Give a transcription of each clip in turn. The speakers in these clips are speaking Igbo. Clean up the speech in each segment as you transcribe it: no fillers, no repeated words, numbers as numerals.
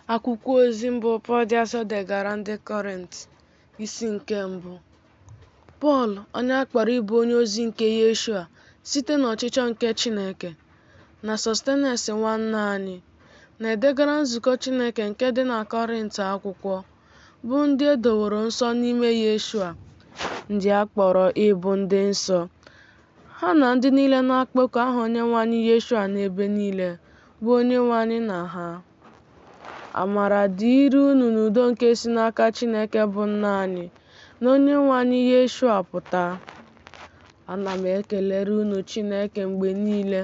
Akwụkwọ ozi mbụ Pọl dị asọ degara ndị Kọrint, isi nke mbụ. Pọl, onye a kpọrọ ịbụ onyeozi nke Yeshua site n'ọchịchọ nke Chineke, na Sọstenes nwanna anyị, na-edegara nzukọ Chineke nke dị na Kọrint akwụkwọ, bụ ndị e doworo nsọ n'ime Yeshua, ndị a kpọrọ ịbụ ndị nsọ, ha na ndị niile na-akpọku aha Onyenwe anyị Yeshua n'ebe niile, bụ Onyenwe anyị na ha. Amara dịrị unu na udo nke si n'aka Chineke bụ Nna anyị na Onyenwe anyị Yeshua pụta. Ana m ekelere unu Chineke mgbe niile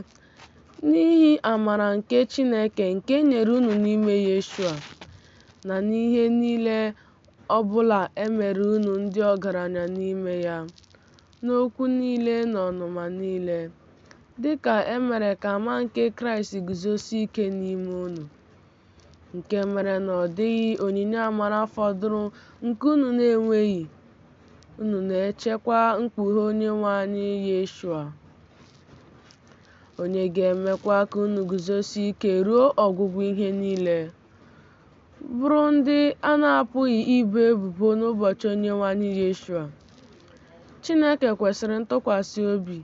n'ihi amara nke Chineke nke e nyere unu n'ime Yeshua, na n'ihe niile ọ bụla e mere unu ndị ọgaranya n'ime ya, n'okwu niile na ọnụma niile, dị ka e mere ka ama nke Kraịst guzosie ike n'ime unu, nke mere na ọ dịghị onyinye amara fọdụrụ nke unu na-enweghị, unu na-echekwa mkpughe Onyenwe anyị Yeshua, onye ga-emekwa ka unu guzosie ike ruo ọgwụgwụ ihe niile, bụrụ ndị a na-apụghị ibo ebubo n'ụbọchị Onyenwe anyị Yeshua. Chineke kwesịrị ntụkwasị obi,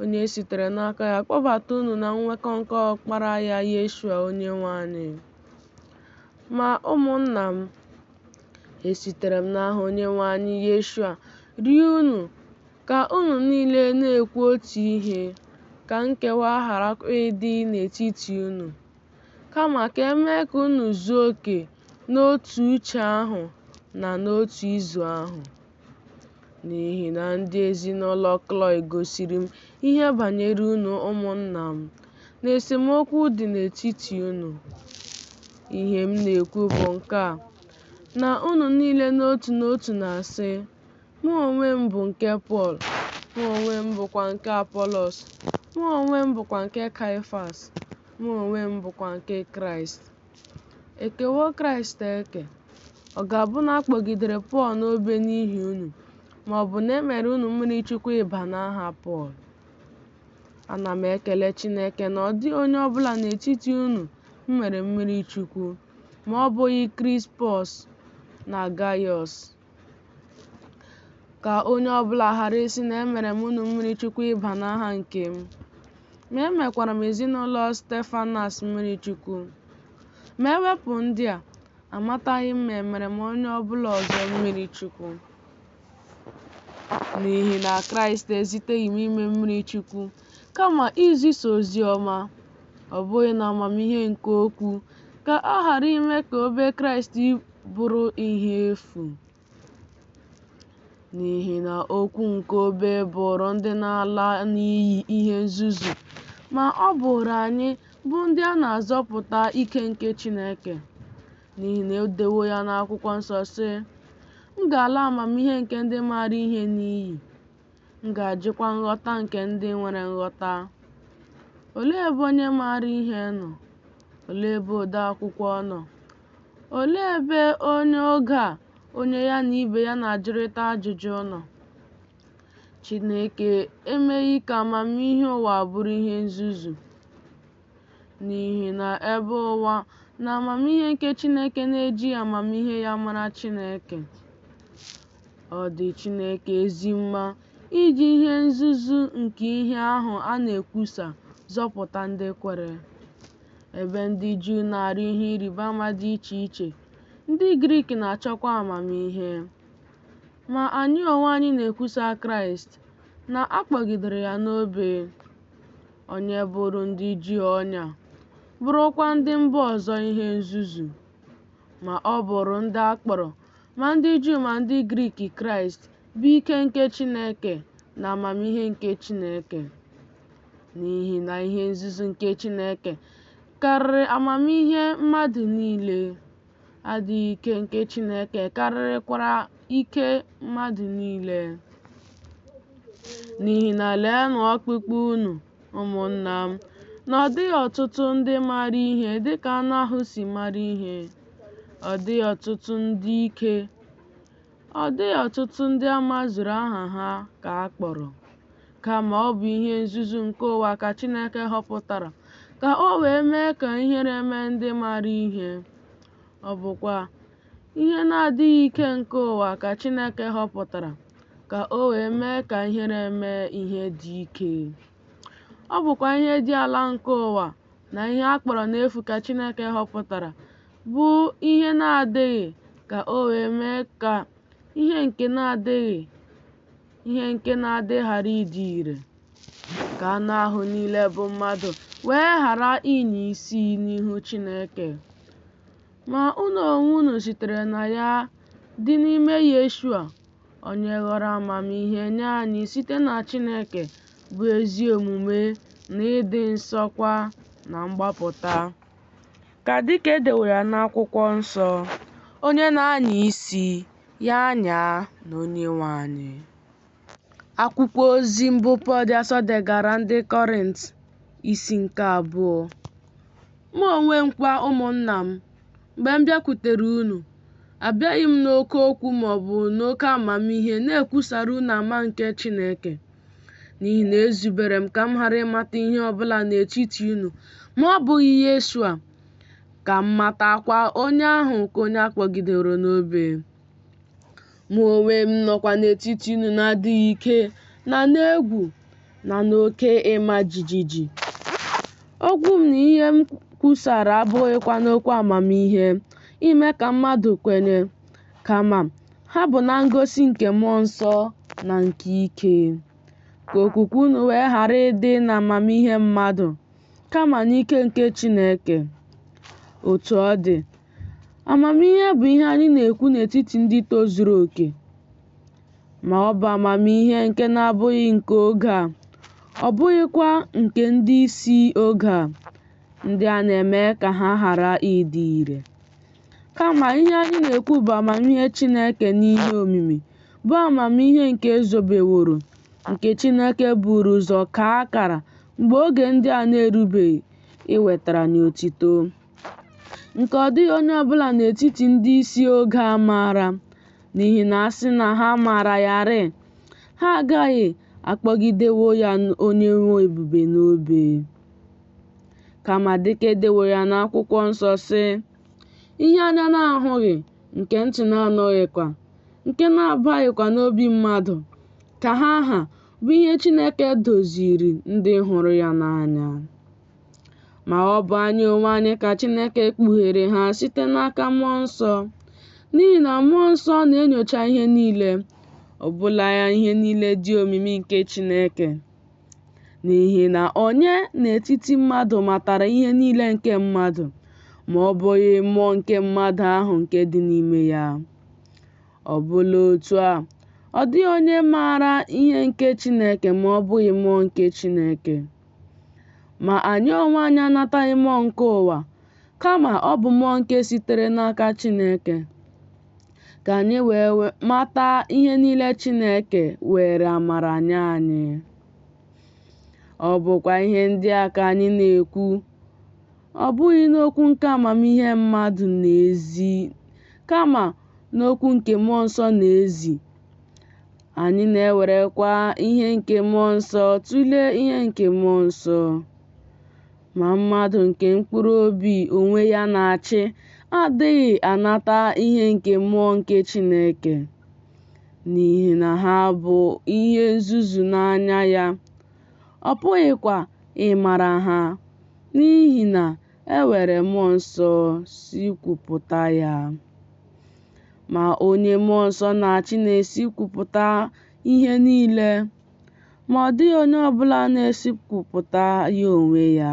onye e sitere n'aka ya kpọbata unu na nnwekọ nke Ọkpara ya Yeshua Onyenwe anyị. Ma ụmụnna m, esitere m n'aha Onyenwe anyị Yeshua rịọ unu ka unu niile na-ekwu otu ihe, ka nkewa gharakwa ịdị n'etiti unu, kama ka e mee ka unu zuo oke n'otu uche ahụ na n'otu izu ahụ. N'ihi na ndị ezinụlọ Kloi gosiri m ihe banyere unu ụmụnna m, na esemokwu dị n'etiti unu. Ihe m na-ekwu bụ nke a, na unu niile n'otu n'otu na-asị, Mụ onwe m bụ nke Pọl, mụ onwe m bụkwa nke Apọlọs, mụ onwe m bụkwa nke Kaịfas, mụ onwe m bụkwa nke Kraịst. E kewo Kraịst eke? Ọ ga-abụ na a kpọgidere Pọl n'obe n'ihi unu, ma ọ bụ na e mere unu mmiri chukwu ịba n'aha Pọl? Ana m ekele Chineke na ọ dịghị onye ọ bụla n'etiti unu m mere mmiri chukwu, ma ọ bụghị Krispọs na Gaiọs. Ka onye ọbụla ghara ịsị na emere m unu mmiri chukwu ịba n'aha nke m. Ma emekwara m ezinụlọ Stefanas mmiri chukwu. Ma e wepụ ndị a, amataghị m ma emere m onye ọbụla ọzọ mmiri chukwu. N'ihi na Kraịst eziteghị m ime mmiri chukwu, kama izisa ozi ọma, ọ bụghị na amamihe nke okwu, ka a ghara ime ka obe Kraịst bụrụ ihe efu. N'ihi na okwu nke obe bụụrụ ndị na-ala n'iyi ihe nzuzu, ma ọ bụụrụ anyị bụ ndị a na-azọpụta ike nke Chineke. N'ihi na e dewo ya n'akwụkwọ nsọ sị, M ga-ala amamihe nke ndị maara ihe n'iyi, m ga-ajụkwa nghọta nke ndị nwere nghọta. Olee ebe onye maara ihe nọ? Olee ebe ode akwụkwọ nọ? Olee ebe onye oge a onye ya na ibe ya na-ajụrịta ajụjụ nọ? Chineke emeghị ka amamihe ụwa bụrụ ihe nzuzu. N'ihi na ebe ụwa na amamihe nke Chineke na-ejighị amamihe ya mara Chineke, ọ dị Chineke ezi mma iji ihe nzuzu nke ihe ahụ a na-ekwusa zọpụta ndị kwere. Ebe ndị Juu na-arịọ ihe ịrịba ama dị iche iche, ndị Grik na-achọkwa amamihe. Ma anyị onwe anyị na-ekwusa Kraịst, na a kpọgidere ya n'obe, onye bụụrụ ndị Juu ọnya, bụrụkwa ndị mba ọzọ ihe nzuzu. Ma ọ bụụrụ ndị a kpọrọ, ma ndị Juu ma ndị Grik Kraịst bụ ike nke Chineke na amamihe nke Chineke. N'ihi na ihe nzuzu nke Chineke karịrị amamihe mmadụ niile, adịghị ike nke Chineke karịrịkwara ike mmadụ niile. N'ihi na leenụ ọkpụkpọ unu, ụmụnna m, na ọ dịghị ọtụtụ ndị maara ihe dịka anụ ahụ si mara ihe, ọ dịghị ọtụtụ ndị ike, ọ dịghị ọtụtụ ndị a mazuru aha ha ka a kpọrọ. Kama ọ bụ ihe nzuzu nke ụwa ka Chineke họpụtara ka o wee mee ka ihere mee ndị maara ihe. Ọ bụkwa ihe na-adịghị ike nke ụwa ka Chineke họpụtara, ka o wee mee ka ihere mee ihe dị ike. Ọ bụkwa ihe dị ala nke ụwa na ihe a kpọrọ n'efu ka Chineke họpụtara, bụ ihe na-adịghị, ka o wee mee ka ihe nke na-adịghị ihe nke na-adị ghara ịdị ire, ka anụ ahụ niile bụ mmadụ wee ghara ịnya isi n'ihu Chineke. Ma unu onwe unu sitere na ya dị n'ime Yeshua, onye ghọrọ amamihe nye anyị site na Chineke, bụ ezi omume na ịdị nsọ kwa na mgbapụta. Ka dịka e deworo ya n'akwụkwọ nsọ, onye na-anya isi, ya nyaa n'Onyenwe anyị. Akwụkwọ ozi mbụ Pọl dị asọ degara ndị Kọrint, isi nke abụọ. Mụ onwe m kwa, ụmụnna m, mgbe m bịakwutere unu, abịaghị m n'oke okwu maọbụ n'oke amamihe na-ekwusara unu ama nke Chineke. N'ihi na ezubere m ka m ghara ịmata ihe ọbụla n'etiti unu ma ọ bụghị Yeshua, ka m matakwa onye ahụ ka onye a kpọgideworo n'obe. Mụ onwe m nọkwa n'etiti unu n'adịghị ike na n'egwu na n'oke ịma jijiji. Okwu m na ihe m kwusara abụghịkwa n'okwu amamihe ime ka mmadụ kwenye, kama ha bụ na ngosi nke Mmụọ Nsọ na nke ike, ka okwukwe unu wee ghara ịdị n'amamihe mmadụ, kama n'ike nke Chineke. Otu ọ dị, amamihe bụ ihe anyị na-ekwu n'etiti ndị tozuru oke, ma ọ bụ amamihe nke na-abụghị nke oge a, ọ bụghịkwa nke ndị isi oge a, ndị a na-eme ka ha ghara ịdị ire. Kama ihe anyị na-ekwu bụ amamihe Chineke n'ihe omimi, bụ amamihe nke ezobeworo, nke Chineke buru ụzọ kaa akara mgbe oge ndị a na-erubeghị iwetara anyị otito, nke ọ dịghị onye ọbụla n'etiti ndị isi oge a maara, n'ihi na a sị na ha maara ya rịị, ha agaghị akpọgidewo ya onye nwe ebube n'obe. Kama dịka e deworo ya n'akwụkwọ nsọ sị, ihe anya na-ahụghị, nke ntị na-anụghịkwa, nke na-abaghịkwa n'obi mmadụ, ka ha ha, bụ ihe Chineke doziri ndị hụrụ ya n'anya. Ma ọ bụ anyị onwe anyị ka Chineke kpughere ha site n'aka Mmụọ Nsọ, n'ihi na Mmụọ Nsọ na-enyocha ihe niile, ọbụla ihe niile dị omimi nke Chineke. N'ihi na onye n'etiti mmadụ matara ihe niile nke mmadụ, ma ọ bụghị mmụọ nke mmadụ ahụ nke dị n'ime ya? Ọ bụla otu a, ọ dịghị onye maara ihe nke Chineke ma ọ bụghị mmụọ nke Chineke. Ma anyị onwe anyị anataghị mmụọ nke ụwa, kama ọ bụ mmụọ nke sitere n'aka Chineke, ka anyị wee mata ihe niile Chineke were amara nye anyị. Ọ bụkwa ihe ndị a ka anyị na-ekwu, ọ bụghị n'okwu nke amamihe mmadụ na-ezi, kama n'okwu nke Mmụọ Nsọ na-ezi. Anyị na-ewerekwa ihe nke Mmụọ Nsọ tụlee ihe nke Mmụọ Nsọ. Ma mmadụ nke mkpụrụ obi onwe ya na-achị adịghị anata ihe nke Mmụọ nke Chineke, n'ihi na ha bụ ihe nzuzu n'anya ya, ọ pụghịkwa ịmara ha, n'ihi na e were Mmụọ Nsọ sikwupụta ya. Ma onye Mmụọ Nsọ na-achị na-esikwupụta ihe niile, ma ọ dịghị onye ọbụla na-esikwupụta ya onwe ya.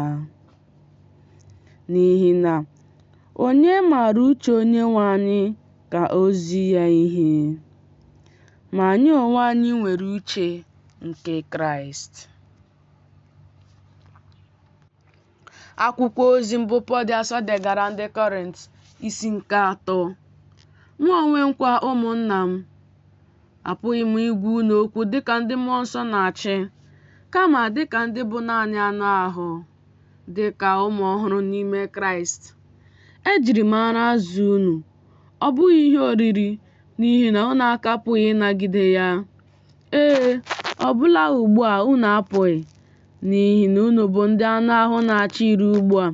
N'ihi na onye maara uche Onyenwe anyị ka o zi ya ihe? Ma anyị onwe anyị nwere uche nke Kraịst. Akwụkwọ ozi mbụ Pọl dị asọ degara ndị Kọrint, isi nke atọ. Mụ onwe m kwa, ụmụnna m, apụghị m ịgwa unu okwu dịka ndị mmụọ nsọ na-achị, kama dịka ndị bụ naanị anụ ahụ, dịka ụmụ ọhụrụ n'ime Kraịst. Ejiri m ara zụọ unu, ọ bụghị ihe oriri, n'ihi na unu akapụghị ịnagide ya. Ee, ọbụla ugbu a unu apụghị, n'ihi na unu bụ ndị anụ ahụ na-achị iri ugbu a.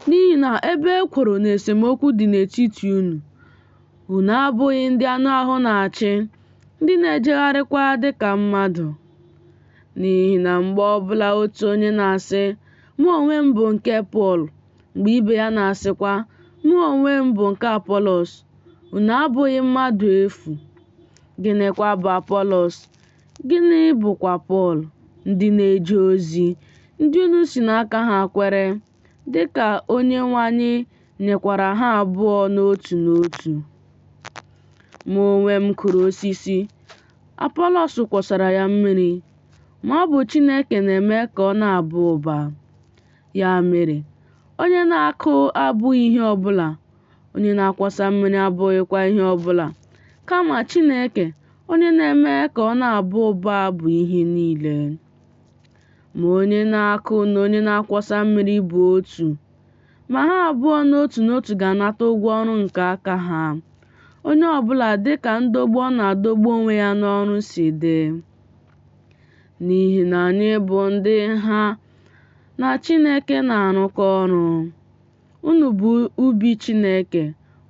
N'ihi na ebe ekworo na esemokwu dị n'etiti unu, unu abụghị ndị anụ ahụ na-achị, ndị na-ejegharịkwa dị ka mmadụ? N'ihi na mgbe ọbụla otu onye na-asị, Mụ onwe m bụ nke Pọl, mgbe ibe ya na-asịkwa, Mụ onwe m bụ nke Apọlọs, unu abụghị mmadụ efu? Gịnịkwa bụ Apọlọs? Gịnị bụkwa Pọl? Ndị na-eje ozi, ndị unu si n'aka ha kwere, dị ka Onyenwe anyị nyekwara ha abụọ n'otu n'otu. Mụ onwe m kụrụ osisi, Apọlọs kwọsara ya mmiri, ma ọ bụ Chineke na-eme ka ọ na-aba ụba. Ya mere, onye na-akụ abụghị ihe ọbụla, onye na-akwọsa mmiri abụghịkwa ihe ọbụla, kama Chineke, onye na-eme ka ọ na-aba ụba bụ ihe niile. Ma onye na-akụ na onye na-akwọsa mmiri bụ otu, ma ha abụọ n'otu n'otu ga-anata ụgwọ ọrụ nke aka ha, onye ọbụla dị ka ndọgbu ọ na-adọgbu onwe ya n'ọrụ si dị. N'ihi na anyị bụ ndị ha na Chineke na-arụkọ ọrụ. Unu bụ ubi Chineke,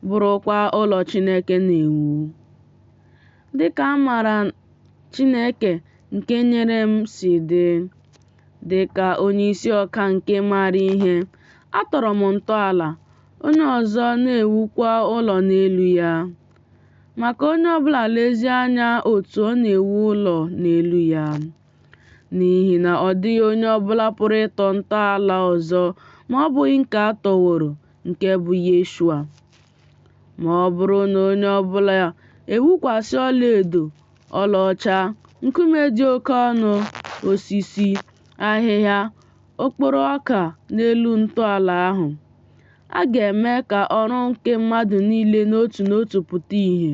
bụrụkwa ụlọ Chineke na-ewu. Dị ka amara Chineke nke nyere m si dị, dị ka onyeisi ọka nke maara ihe, atọrọ m ntọala, onye ọzọ na-ewukwa ụlọ n'elu ya. Ma ka onye ọbụla lezie anya otu ọ na-ewu ụlọ n'elu ya. N'ihi na ọ dịghị onye ọbụla pụrụ ịtọ ntọala ọzọ ma ọ bụghị nke a tọworo, nke bụ Yeshua. Ma ọ bụrụ na onye ọbụla ewukwasị ọlaedo, ọlaọcha, nkume dị oke ọnụ, osisi, ahịhịa, okporo ọka n'elu ntọala ahụ, a ga-eme ka ọrụ nke mmadụ niile n'otu n'otu pụta ìhè,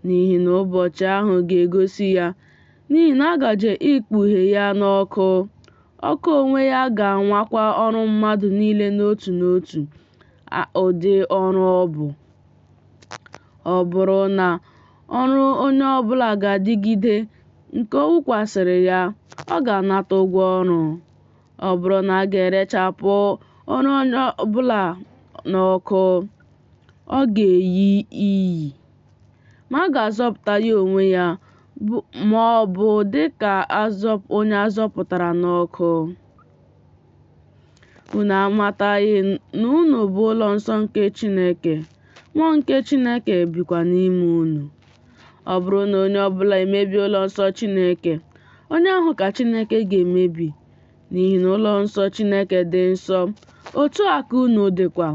n'ihi na ụbọchị ahụ ga-egosi ya, n'ihi na a gaje ikpughe ya n'ọkụ, ọkụ onwe ya ga-anwakwa ọrụ mmadụ niile n'otu n'otu ụdị ọrụ ọ bụ. Ọ bụrụ na ọrụ onye ọbụla ga-adịgide nke o wukwasịrị ya, ọ ga-anata ụgwọ ọrụ. Ọ bụrụ na a ga-erechapụ ọrụ onye ọbụla n'ọkụ, ọ ga-eyi iyi, ma a ga-azọpụta ya onwe ya, ma ọ bụ dị ka onye a zọpụtara n'ọkụ. Unu amataghị na unu bụ ụlọ nsọ nke Chineke, Mmụọ nke Chineke bikwa n'ime unu? Ọ bụrụ na onye ọbụla emebie ụlọ nsọ Chineke, onye ahụ ka Chineke ga-emebi, n'ihi na ụlọ nsọ Chineke dị nsọ, otu a ka unu dịkwa.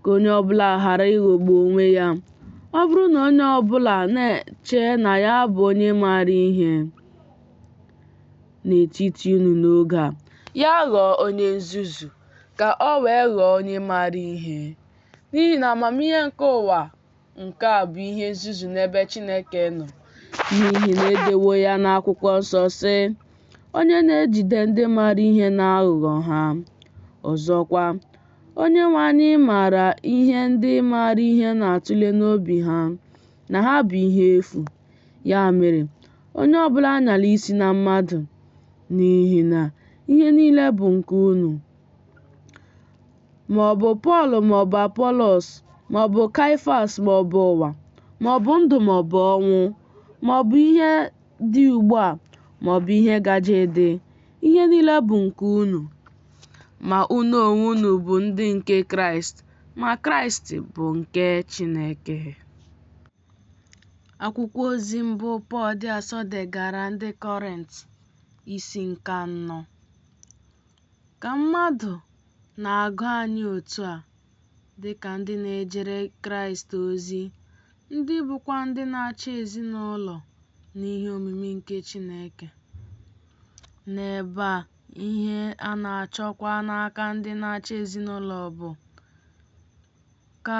Ka onye ọbụla ghara ịghọgbu onwe ya. Ọ bụrụ na onye ọbụla na-eche na ya bụ onye maara ihe n'etiti unu n'oge a, ya ghọọ onye nzuzu, ka o wee ghọọ onye maara ihe. N'ihi na amamihe nke ụwa nke a bụ ihe nzuzu n'ebe Chineke nọ. N'ihi na e dewo ya n'akwụkwọ nsọ sị, Onye na-ejide ndị maara ihe n'aghụghọ ha. Ọzọkwa, Onyenwe anyị maara ihe ndị maara ihe na-atụle n'obi ha, na ha bụ ihe efu. Ya mere, onye ọbụla anyala isi na mmadụ, n'ihi na ihe niile bụ nke unu. Ma ọ bụ Pọl ma ọ bụ Apọlọs, ma ọ bụ Kaịfas ma ọ bụ ụwa, ma ọ bụ ndụ ma ọ bụ ọnwụ, ma ọ bụ ihe dị ugbu a ma ọ bụ ihe gaje ịdị, ihe niile bụ nke unu. Ma unu onwe unu bụ ndị nke Kraịst, ma Kraịst bụ nke Chineke. Akwụkwọ ozi mbụ Pọl dị asọ degara ndị Kọrint, isi nke anọ. Ka mmadụ na-agụ anyị otu a, dị ka ndị na-ejere Kraịst ozi, ndị bụkwa ndị na-achị ezinụlọ n'ihe omimi nke Chineke. N'ebe a, ihe a na-achọkwa n'aka ndị na-achị ezinụlọ bụ ka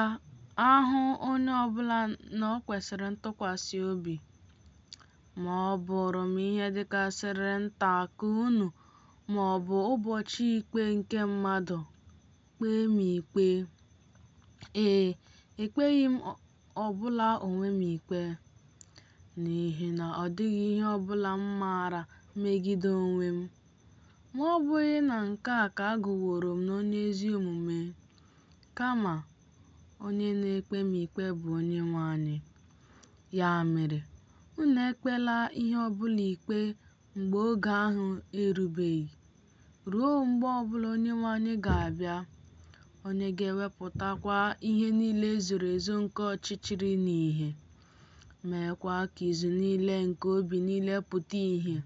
a hụ onye ọbụla na o kwesịrị ntụkwasị obi. Ma ọ bụụrụ m ihe dịkarịsịrị nta ka unu ma ọ bụ ụbọchị ikpe nke mmadụ kpee m ikpe. Ee, ekpeghị m ọbụla onwe m ikpe, n'ihi na ọ dịghị ihe ọbụla m maara megide onwe m. Ma ọ bụghị na nke a ka a gụworo m n'onye ezi omume, kama onye na-ekpe m ikpe bụ Onyenwe anyị. Ya mere, unu ekpela ihe ọ bụla ikpe mgbe oge ahụ erubeghị, ruo mgbe ọbụla Onyenwe anyị ga-abịa, onye ga-ewepụtakwa ihe niile e zoro ezo nke ọchịchịrị n'ihe, meekwa ka izu niile nke obi niile pụta ìhè.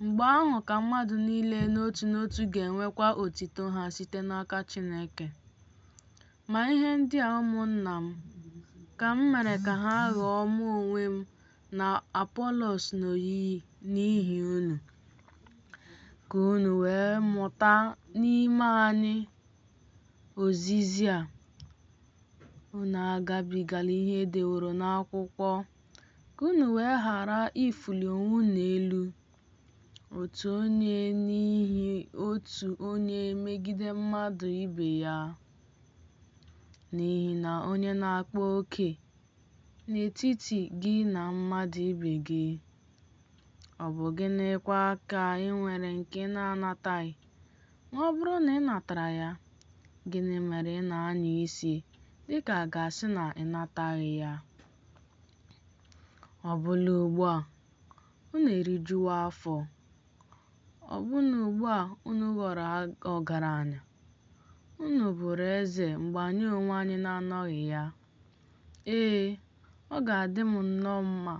Mgbe ahụ ka mmadụ niile n'otu n'otu ga-enwekwa otito ha site n'aka Chineke. Ma ihe ndị a, ụmụnna m, ka m mere ka ha ghọọ mụ onwe m na Apọlọs n'oyiyi n'ihi unu, ka unu wee mụta n'ime anyị ozizi a. Unu agabigala ihe e deworo n'akwụkwọ, ka unu wee ghara ịfụli onwe unu elu, otu onye n'ihi otu onye megide mmadụ ibe ya. N'ihi na onye na-akpa oke n'etiti gị na mmadụ ibe gị? Ọ bụ gịnịkwa ka i nwere nke ị na-anataghị? Ma ọ bụrụ na ị natara ya, gịnị mere ị na-anya isi dị ka a ga-asị na ị nataghị ya? Ọ bụla ugbu a unu erijuwo afọ, ọbụna ugbu a unu ghọrọ ọgaranya, unu bụrụ eze mgbe anyị onwe anyị na-anọghị ya. Ee, ọ ga-adị m nnọọ mma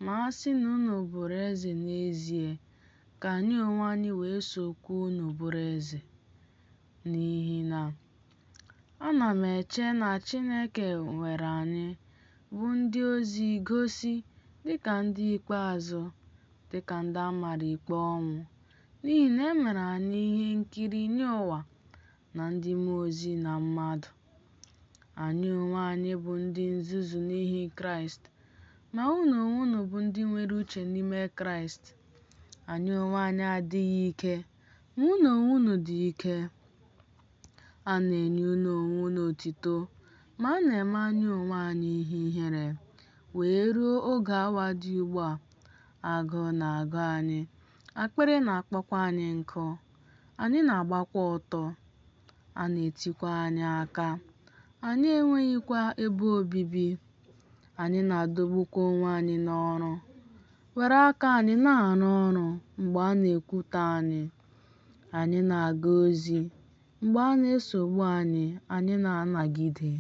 ma a sị na unu bụrụ eze n'ezie, ka anyị onwe anyị wee sokwa unu bụrụ eze. N'ihi na ana m eche na Chineke were anyị, bụ ndị ozi gosi, dị ka ndị ikpeazụ, dị ka ndị a mara ikpe ọnwụ, n'ihi na e mere anyị ihe nkiri nye ụwa na ndị mmụọ ozi na mmadụ. Anyị onwe anyị bụ ndị nzuzu n'ihi Kraịst, ma unu onwe unu bụ ndị nwere uche n'ime Kraịst. Anyị onwe anyị adịghị ike, ma unu onwe unu dị ike. A na-enye unu onwe unu otito, ma a na-eme anyị onwe anyị ihe ihere, wee ruo oge awa dị ugbu a. Agụụ na-agụ anyị, akpịrị na-akpọkwa anyị nkụ, anyị na-agbakwa ọtọ, a na-etikwa anyị aka, anyị enweghịkwa ebe obibi, anyị na-adọgbukwa onwe anyị n'ọrụ, were aka anyị na-arụ ọrụ mgbe a na-ekwutọ anyị. Anyị na-aga ozi mgbe a na-esogbu anyị, anyị na-anagide.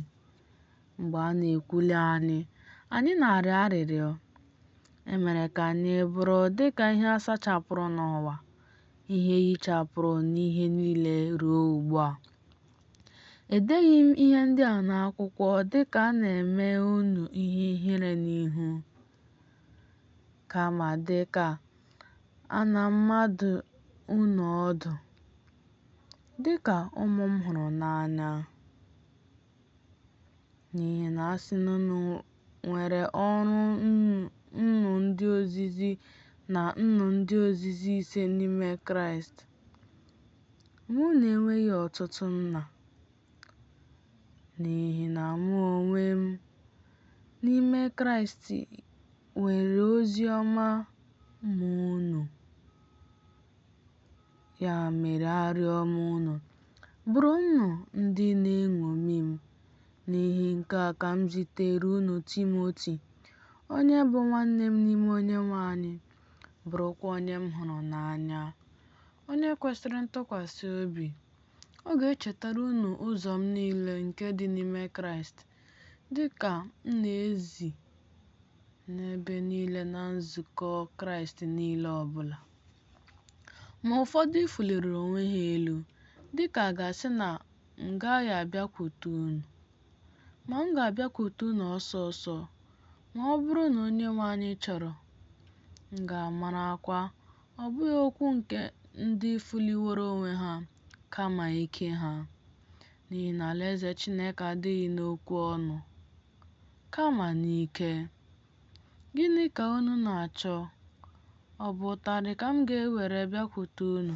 Mgbe a na-ekwuli anyị, anyị na-arịọ arịrịọ. E mere ka anyị bụrụ dị ka ihe a sachapụrụ n'ụwa, ihe e hichapụrụ n'ihe niile ruo ugbu a. Edeghị m ihe ndị a n'akwụkwọ dị ka a na-eme unu ihe ihere n'ihu, kama dị ka a na-amadụ unu ọdụ, dị ka ụmụ m hụrụ n'anya. N'ihi na a sị na unu nwere ọrụ nnu ndị ozizi na nnu ndị ozizi ise n'ime Kraịst, ma unu enweghị ọtụtụ nna. N'ihi na mụ onwe m n'ime Kraịst nwere ozi ọma m unu. Ya mere arịọ m unu, bụrụnụ ndị na-eṅomi m. N'ihi nke a ka m zitere unu Timoti, onye bụ nwanne m n'ime Onyenwe anyị, bụrụkwa onye m hụrụ n'anya, onye kwesịrị ntụkwasị obi. Ọ ga-echetara unu ụzọ m niile nke dị n'ime Kraịst, dị ka m na-ezi n'ebe niile na nzukọ Kraịst niile ọbụla. Ma ụfọdụ fụliri onwe ha elu, dị ka a ga-asị na m gaghị abịakwute unu. Ma m ga-abịakwute unu ọsọ ọsọ, ma ọ bụrụ na Onyenwe anyị chọrọ. M ga-amarakwa, ọ bụghị okwu nke ndị fụliworo onwe ha, kama ike ha. N'ihi na alaeze Chineke adịghị n'okwu ọnụ, kama n'ike. Gịnị ka unu na-achọ? Ọ bụ ụtarị ka m ga-ewere bịakwute unu,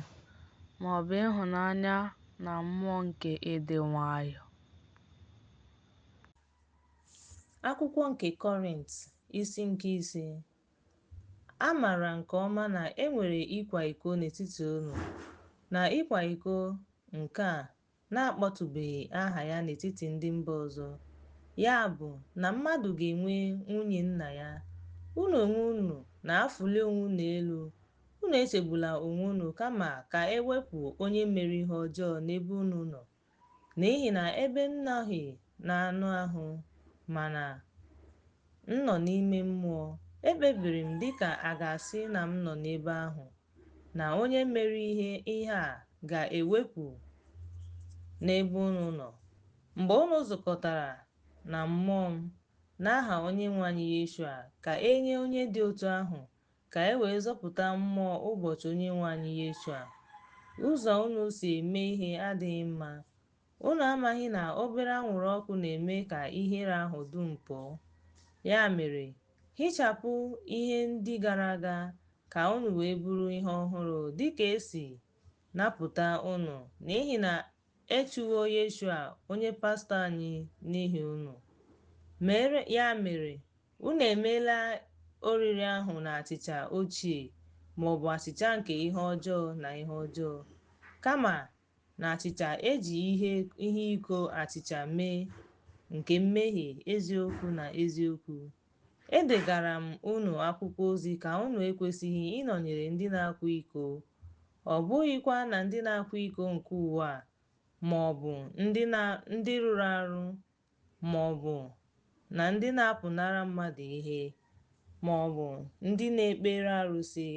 ma ọ bụ ịhụnanya na mmụọ nke ịdị nwayọọ? Akwụkwọ nke Kọrint isi nke ise. A maara nke ọma na e nwere ịkwa iko n'etiti unu, Na ịkwa iko, nke a na-akpọtụbeghị aha ya n'etiti ndị mba ọzọ, ya bụ, na mmadụ ga-enwe nwunye nna ya. Unu onwe unu na-afụli onwe unu elu. Unu echegbula onwe unu, kama ka e wepụ onye mere ihe ọjọọ n'ebe unu nọ. N'ihi na ebe m nọghị n'anụ ahụ, mana m nọ n'ime mmụọ, ekpebiri m dịka a ga-asị na m nọ n'ebe ahụ, na onye mere ihe a ga-ewepụ n'ebe unu nọ. Mgbe unu zukọtara na mmụọ m, n'aha Onyenwe anyị Yeshua, ka e nye onye dị otu ahụ ka e wee zọpụta mmụọ ụbọchị Onyenwe anyị Yeshua. Ụzọ unu si eme ihe adịghị mma. Unu amaghị na obere anwụrụ ọkụ na-eme ka ihere ahụ dum pụọ? Ya mere, hichapụ ihe ndị gara aga, ka unu wee bụrụ ihe ọhụrụ, dịka e si napụta unu, n'ihi na e chuwo Yeshua, onye pastọ anyị, n'ihi unu. Ya mere, unu emela oriri ahụ na achịcha ochie, ma ọ bụ achịcha nke ihe ọjọọ na ihe ọjọọ, kama na achịcha e ji ihe iko achịcha mee, nke mmehie, eziokwu na eziokwu. Edegara m unu akwụkwọ ozi ka unu ekwesịghị ịnọnyere ndị na-akwa iko, ọ bụghịkwa na ndị na-akwa iko nke ụwa a, ma ọ bụ ndị rụrụ arụ, ma ọ bụ na ndị na-apụnara mmadụ ihe, ma ọ bụ ndị na-ekpere arụsị,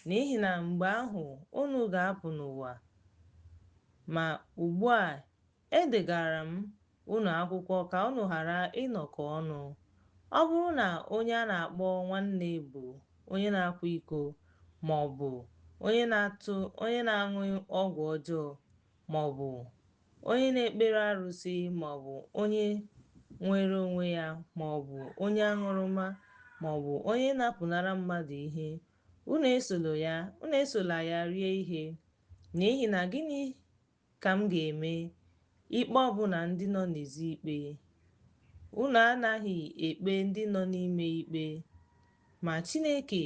n'ihi na mgbe ahụ unu ga-apụ n'ụwa. Ma ugbu a edegara m unu akwụkwọ ka unu ghara ịnọkọ ọnụ. Ọ bụrụ na onye a na-akpọ nwanne bụ onye na-akwa iko, ma ọ bụ onye na-aṅụ ọgwụ ọjọọ, ma ọ bụ onye na-ekpere arụsị, ma ọ bụ onye nwere onwe ya, ma ọ bụ onye aṅụrụma, ma ọ bụ onye na-apụnara mmadụ ihe, unu esola ya rie ihe. N'ihi na gịnị ka m ga-eme ikpe ọbụna ndị nọ n'ezi ikpe? Unu anaghị ekpe ndị nọ n'ime ikpe, ma Chineke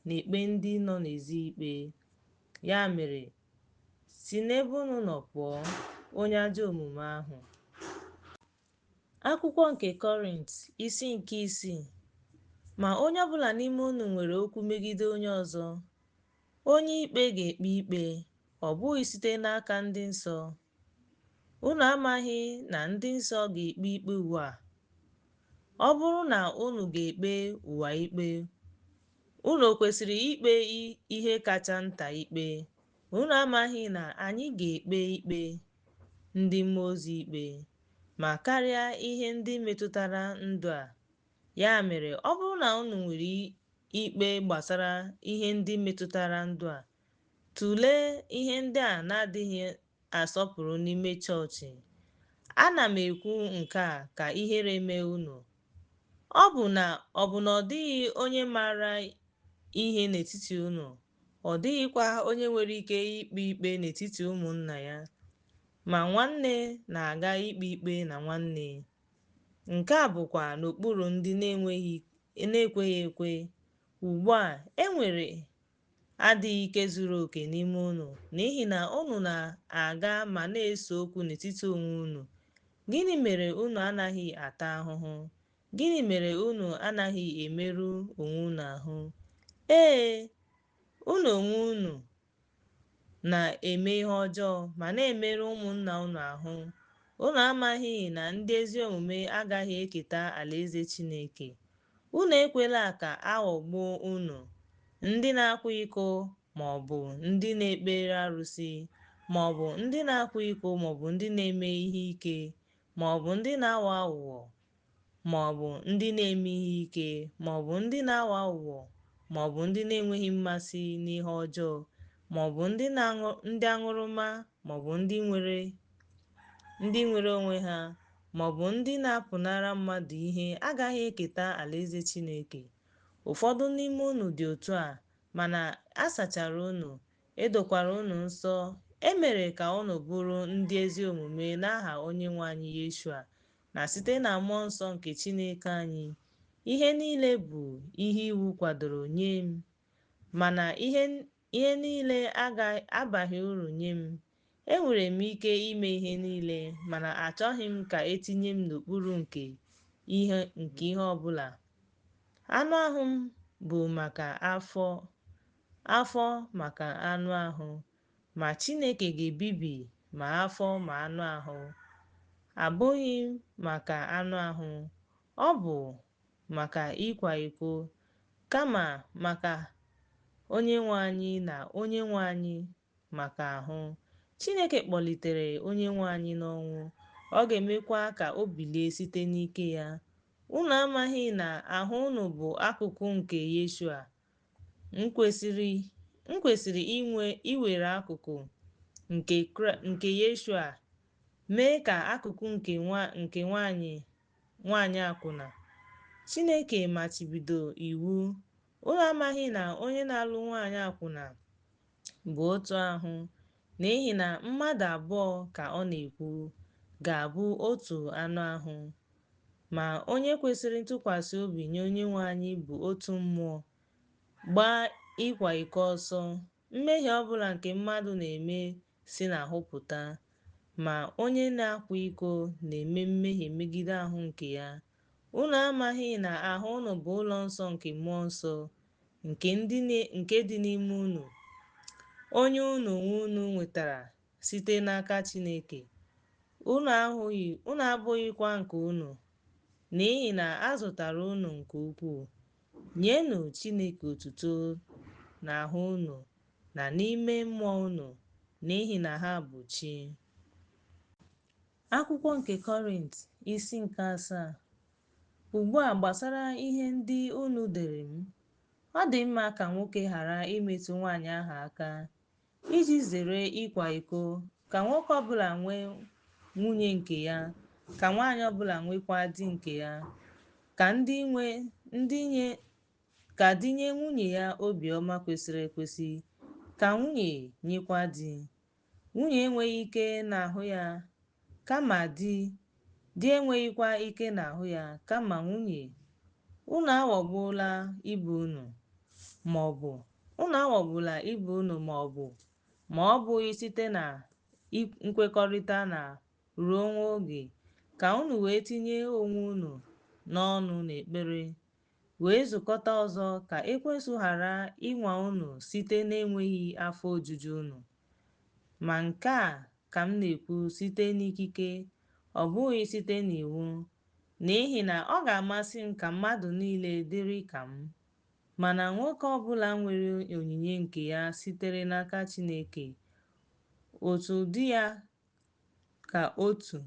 na-ekpe ndị nọ n'ezi ikpe. Ya mere, si n'ebe unu nọ pụọ, onye ajọ omume ahụ. Akwụkwọ nke Kọrint, isi nke isii. Ma onye ọbụla n'ime unu nwere okwu megide onye ọzọ, onye ikpe ga-ekpe ikpe, ọ bụghị site n'aka ndị nsọ. Unu amaghị na ndị nsọ ga-ekpe ikpe ụwa? Ọ bụrụ na unu ga-ekpe ụwa ikpe, unu o kwesịrị ikpe ihe kacha nta ikpe? Unu amaghị na anyị ga-ekpe ikpe ndị mmụọ ozi ikpe, ma karịa ihe ndị metụtara ndụ a? Ya mere, ọ bụrụ na unu nwere ikpe gbasara ihe ndị metụtara ndụ a, tụlee ihe ndị a na-adịghị asọpụrụ n'ime chọọchị. Ana m ekwu nke a ka ihere mee unu. Ọ bụ na ọ dịghị onye maara ihe n'etiti unu, ọ dịghịkwa onye nwere ike ikpe ikpe n'etiti ụmụnna ya, ma nwanne na-aga ikpe ikpe na nwanne. Nke a bụkwa n'okpuru ndị na-ekweghị ekwe. Ugbu a, e nwere adịghị ike zuru oke n'ime unu, n'ihi na unu na-aga ma na-ese okwu n'etiti onwe unu. Gịnị mere unu anaghị ata ahụhụ? Gịnị mere unu anaghị emerụ onwe unu ahụ? Ee, unu onwe unu na-eme ihe ọjọọ ma na-emerụ ụmụnna unu ahụ. Unu amaghị na ndị ezi omume agaghị eketa alaeze Chineke? Unu ekwela ka a ghọgbuo unu. Ndị na-akwa iko, ma ọ bụ ndị na-ekpere arụsị, ma ọ bụ ndị na-akwa iko, ma ọ bụ ndị na-eme ihe ike, ma ọ bụ ndị na-aghọ aghụghọ, ma ọ bụ ndị na-eme ihe ike, ma ọ bụ ndị na-aghọ aghụghọ, ma ọ bụ ndị na-enweghị mmasị n'ihe ọjọọ, ma ọ bụ ndị aṅụrụma, ma ọ bụ ndị nwere onwe ha, ma ọ bụ ndị na-apụnara mmadụ ihe agaghị eketa alaeze Chineke. Ụfọdụ n'ime unu dị otu a, mana a sachara unu, e dokwara unu nsọ, e mere ka unu bụrụ ndị ezi omume n'aha Onyenwe anyị Yeshua na site na Mmụọ Nsọ nke Chineke anyị. Ihe niile bụ ihe iwu kwadoro nye m, mana ihe Ihe niile abaghị uru nye m. Enwere m ike ime ihe niile, mana achọghị m ka etinye m n'okpuru nke ihe ọ bụla. Anụ ahụ m bụ maka afọ, afọ maka anụ ahụ, ma Chineke ga-ebibi ma afọ ma anụ ahụ. Abụghị maka anụ ahụ, ọ bụ maka ịkwa iko, kama maka Onyenwe anyị na Onyenwe anyị maka ahụ. Chineke kpọlitere Onyenwe anyị n'ọnwụ, ọ ga-emekwa ka o bilie site n'ike ya. Unu amaghị na ahụ unu bụ akụkụ nke Yeshua? M kwesịrị iwere akụkụ nke Yeshua mee ka akụkụ nke nwanyị akwụna? Chineke machibido iwu. Unu amaghị na onye na-alụ nwanyị akwụna bụ otu ahụ, n'ihi na mmadụ abụọ, ka ọ na-ekwu, ga-abụ otu anụ ahụ. Ma onye kwesịrị ntụkwasị obi nye Onyenwe anyị bụ otu mmụọ. Gbaa ịkwa iko ọsọ. Mmehie ọbụla nke mmadụ na-eme si n'ahụ pụta, ma onye na-akwa iko na-eme mmehie megide ahụ nke ya. Unu amaghị na ahụ unu bụ ụlọ nsọ nke Mmụọ Nsọ nke dị n'ime unu, onye unu onwe unu nwetara site n'aka Chineke? Unu abụghịkwa nke unu, n'ihi na a zụtara unu nke ukwuu. Nyenụ Chineke otuto n'ahụ unu na n'ime mmụọ unu, n'ihi na ha bụ chi. Akwụkwọ nke Kọrint isi nke asaa. Ugbu a gbasara ihe ndị unu dere m, ọ dị mma ka nwoke ghara imetụ nwaanyị ahụ aka, iji zere ịkwa iko. Ka nwoke ọbụla nwee nwunye nke ya, ka nwaanyị ọbụla nwekwa di nke ya. Ka di nye nwunye ya obiọma kwesịrị ekwesị, ka nwunye nyekwa di. Nwunye enweghị ike n'ahụ ya, kama di, di enweghịkwa ike n'ahụ ya, kama nwunye. Unu aghọgbula ibe unu, ma ọ bụghị site na nkwekọrịta na ruo nwa oge, ka unu wee tinye onwe unu n'ọnụ n'ekpere, wee zukọta ọzọ ka ekwensu ghara ịnwa unu site n'enweghị afọ ojuju unu. Ma nke a ka m na-ekwu site n'ikike, ọ bụghị site n'iwu, n'ihi na ọ ga-amasị m ka mmadụ niile dịrị ka m. Mana nwoke ọbụla nwere onyinye nke ya sitere n'aka Chineke, otu dị ya ka otu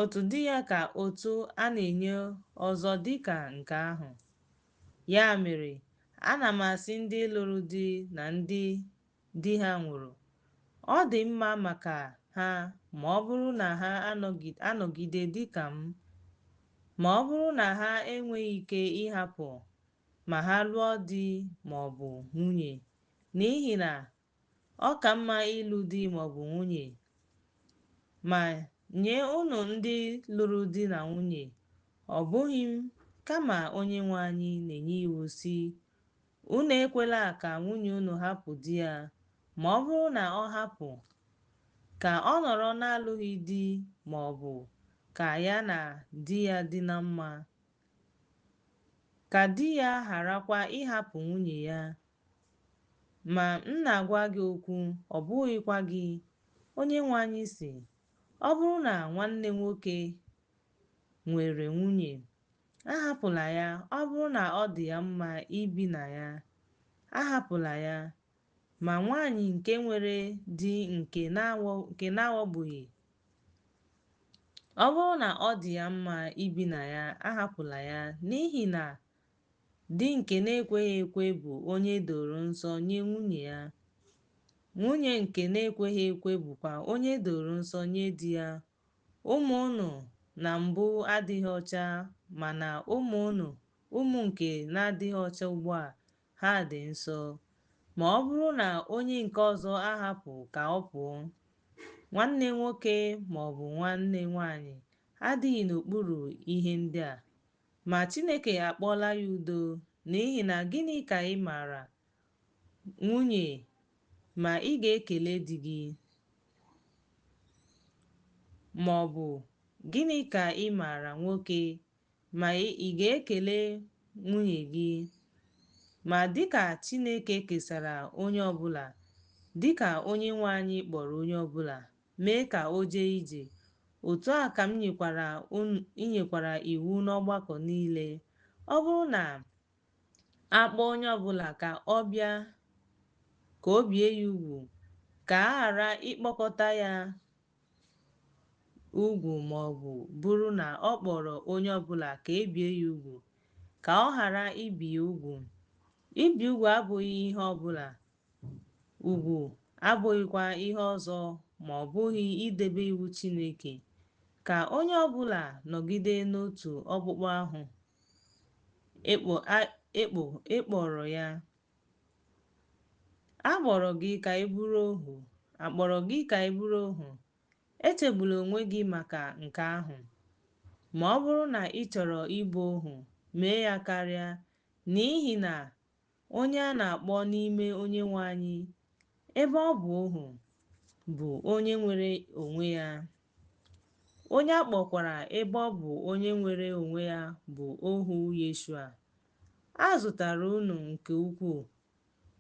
otu dị ya ka otu a na-enye ọzọ dịka nke ahụ. Ya mere, ana m asị ndị lụrụ di na ndị di ha nwụrụ, ọ dị mma maka ha ma ọ bụrụ na ha anọgide dịka m. Ma ọ bụrụ na ha enweghị ike ịhapụ, ma ha lụọ di ma ọ bụ nwunye, n'ihi na ọ ka mma ịlụ di ma ọ bụ nwunye. Ma nye unu ndị lụrụ di na nwunye, ọ bụghị m, kama Onyenwe anyị na-enye iwu sị, unu ekwela ka nwunye unu hapụ di ya, ma ọ bụrụ na ọ hapụ, ka ọ nọrọ na-alụghị di ma ọ bụ ka ya na di ya dị na mma, ka di ya gharakwa ịhapụ nwunye ya. Ma m na-agwa gị okwu, ọ bụghịkwa gị, Onyenwe anyị sị, ọ bụrụ na nwanne nwoke nwere nwunye, ahapụla ya. Ọ bụrụ na ọ dị ya mma ibi na ya, ahapụla ya. Ma nwaanyị nke nwere di nke na-aghọgbughị, ọ bụrụ na ọ dị ya mma ibi na ya, ahapụla ya, n'ihi na di nke na-ekweghị ekwe bụ onye doro nsọ nye nwunye ya. Nwunye nke na-ekweghị ekwe bụkwa onye doro nsọ nye di ya. Ụmụ unu na mbụ adịghị ọcha, mana ụmụ unu, ụmụ nke na-adịghị ọcha ugbu a, ha dị nsọ. Ma ọ bụrụ na onye nke ọzọ ahapụ, ka ọ pụọ. Nwanne nwoke ma ọ bụ nwanne nwanyị adịghị n'okpuru ihe ndị a, ma Chineke akpọọla ya udo N'ihi na gịnị ka ị maara, nwunye, ma ị ga-ekele di gị? Ma ọ bụ gịnị ka ị maara, nwoke, ma ị ga-ekele nwunye gị? Ma dịka Chineke kesara onye ọbụla, dịka Onyenwe anyị kpọrọ onye ọbụla, mee ka o jee ije, otu a ka m nyekwara iwu n'ọgbakọ niile. Ọ bụrụ na a kpọọ onye ọbụla ka ọ bịa ka o bie ya ugwu, ka a ghara ịkpọkọta ya ugwu ma ọ bụ bụrụ na ọ kpọrọ onye ọbụla ka e bie ya ugwu, ka ọ ghara ibi ya ugwu. Ibi ugwu abụghị ihe ọbụla, ugwu abụghịkwa ihe ọzọ ma ọ bụghị idebe iwu Chineke. Ka onye ọbụla nọgide n'otu ọkpụkpọ ahụ e kpọrọ ya. A kpọrọ gị ka ị bụrụ ohu? A kpọrọ gị ka ị bụrụ ohu? Echegbula onwe gị maka nke ahụ. Ma ọ bụrụ na ị chọrọ ịbụ ohu, mee ya karịa, n'ihi na onye a na-akpọ n'ime Onyenwe anyị, ebe ọ bụ ohu, bụ onye nwere onwe ya. Onye a kpọkwara ebe ọ bụ onye nwere onwe ya bụ ohu Yeshua. A zụtara unu nke ukwuu.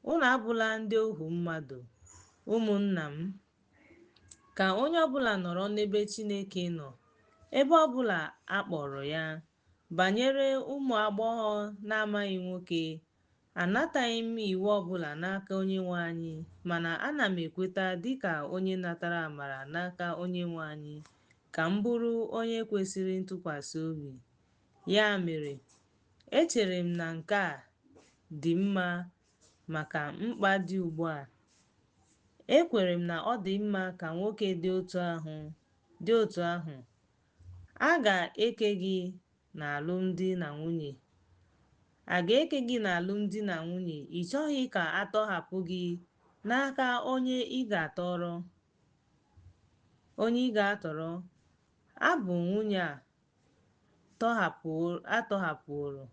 Unu abụla ndị ohu mmadụ, ụmụnna m. Ka onye ọbụla nọrọ n'ebe Chineke nọ, ebe ọbụla a kpọrọ ya. Banyere ụmụ agbọghọ na-amaghị nwoke, anataghị m iwu ọbụla n'aka Onyenwe anyị, mana ana m ekweta dịka onye natara amara n'aka Onyenwe anyị ka m bụrụ onye kwesịrị ntụkwasị obi. Ya mere, echere m na nke a dị mma maka mkpa dị ugbu a. Ekwere m na ọ dị mma ka nwoke dị otu ahụ. A ga-eke gị n'alụmdi na nwunye? A ga-eke gị n'alụmdi na nwunye? Ị chọghị ka a tọhapụ gị n'aka onye ị ga-atọrọ? Abụ nwunye a tọhapụrụ.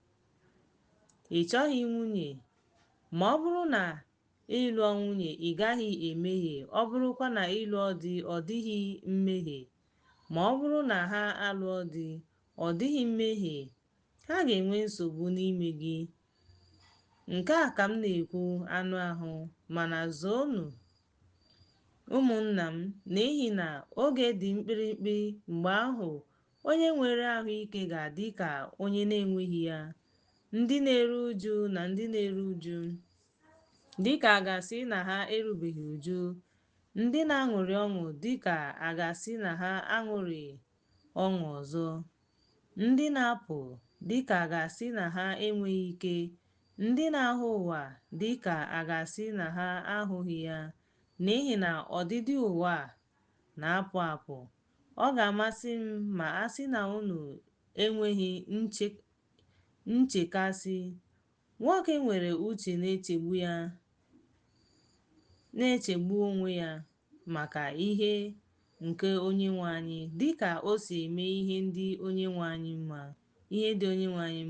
Ị chọghị nwunye? Ma ọ bụrụ na ị lụọ nwunye, ị gaghị emehie, ọ bụrụkwa na ị lụọ di, ọ dịghị mmehie. Ma ọ bụrụ na ha alụọ di, ọ dịghị mmehie, ha ga-enwe nsogbu n'ime gị. Nke a ka m na-ekwu anụ ahụ, mana zoonụ, ụmụnna m, n'ihi na oge dị mkpirikpi, mgbe ahụ onye nwere ahụike ga-adị ka onye na-enweghị ya. Ndị na-eru uju na ndị na-eru uju, dịka a ga-asị na ha erubeghị uju, ndị na-aṅụrị ọṅụ dịka a ga-asị na ha aṅụrị ọṅụ ọzọ, ndị na-apụ dịka a ga-asị na ha enweghị ike, ndị na-ahụ ụwa dịka a ga-asị na ha ahụghị ya, n'ihi na ọdịdị ụwa na-apụ apụ. Ọ ga-amasị m ma a sị na unu enweghị nchekasị. Nwoke nwere uche na-echegbu onwe ya maka ihe nke Onyenwe anyị, dịka o si eme ihe dị Onyenwe anyị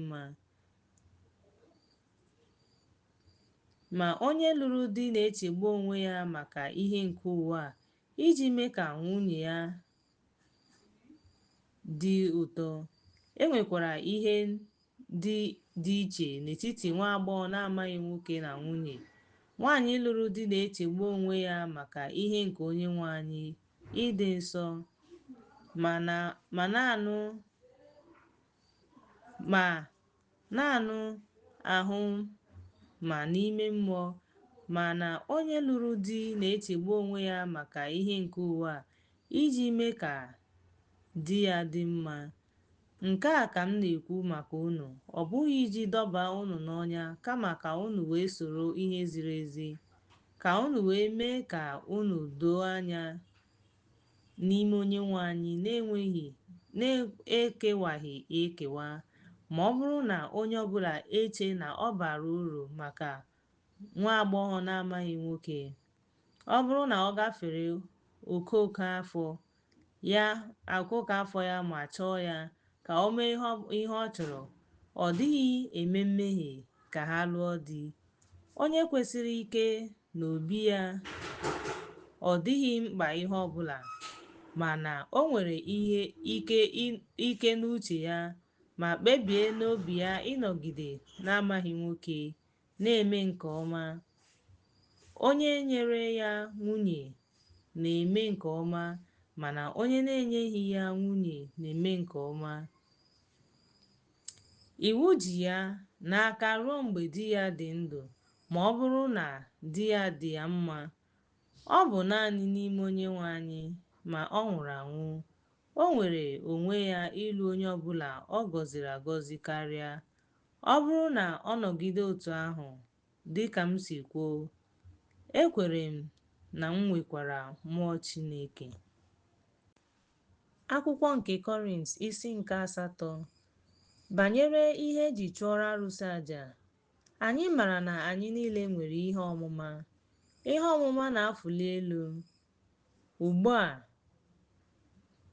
mma. Ma onye lụrụ di na-echegbu onwe ya maka ihe nke ụwa a, iji mee ka nwunye ya dị ụtọ. E nwekwara ihe dị iche n'etiti nwa agbọghọ na-amaghị nwoke na nwunye. Nwanyị lụrụ di na-echegbu onwe ya maka ihe nke Onyenwe anyị, ịdị nsọ, ma na-anụ ahụ ma n'ime mmụọ. Mana onye lụrụ di na-echegbu onwe ya maka ihe nke ụwa a, iji mee ka di ya dị mma. Nke a ka m na-ekwu maka unu, ọ bụghị iji dọba unu n'ọnya, kama ka unu wee soro ihe ziri ezi, ka unu wee mee ka unu doo anya n'ime Onyenwe anyị na-ekewaghị ekewa. Ma ọ bụrụ na onye ọbụla eche na ọ bara uru maka nwa agbọghọ na-amaghị nwoke, ọ bụrụ na ọ gafere okooko afọ ya ma chọọ ya ka o mee ihe ọ chọrọ, ọ dịghị eme mmehie. ka ha lụọ di. Onye kwesiri ike n'obi ya ọ dịghị mkpa ihe ọbụla, mana o nwere ihe ike n'uche ya, ma kpebie n'obi ya ịnọgide n'amaghị nwoke, na-eme nke ọma. Onye nyere ya nwunye na-eme nke ọma, mana onye na-enyeghị ya nwunye na-eme nke ọma. Iwu ji ya n'aka ruo mgbe di ya dị ndụ, ma ọ bụrụ na di ya dị ya mma, ọ bụ naanị n'ime Onyenwe anyị, ma ọ nwụrụ anwụ. O nwere onwe ya ịlụ onye ọbụla ọ gọziri agọzi karịa. Ọ bụrụ na ọ nọgide otu ahụ, dịka m si kwuo, ekwere m na m nwekwara mmụọ Chineke. Akwụkwọ nke Kọrint isi nke asatọ. Banyere ihe eji chụọrọ arụsị aja. Anyị maara na anyị niile nwere ihe ọmụma. Ihe ọmụma na-afụli elu. Ugbu a,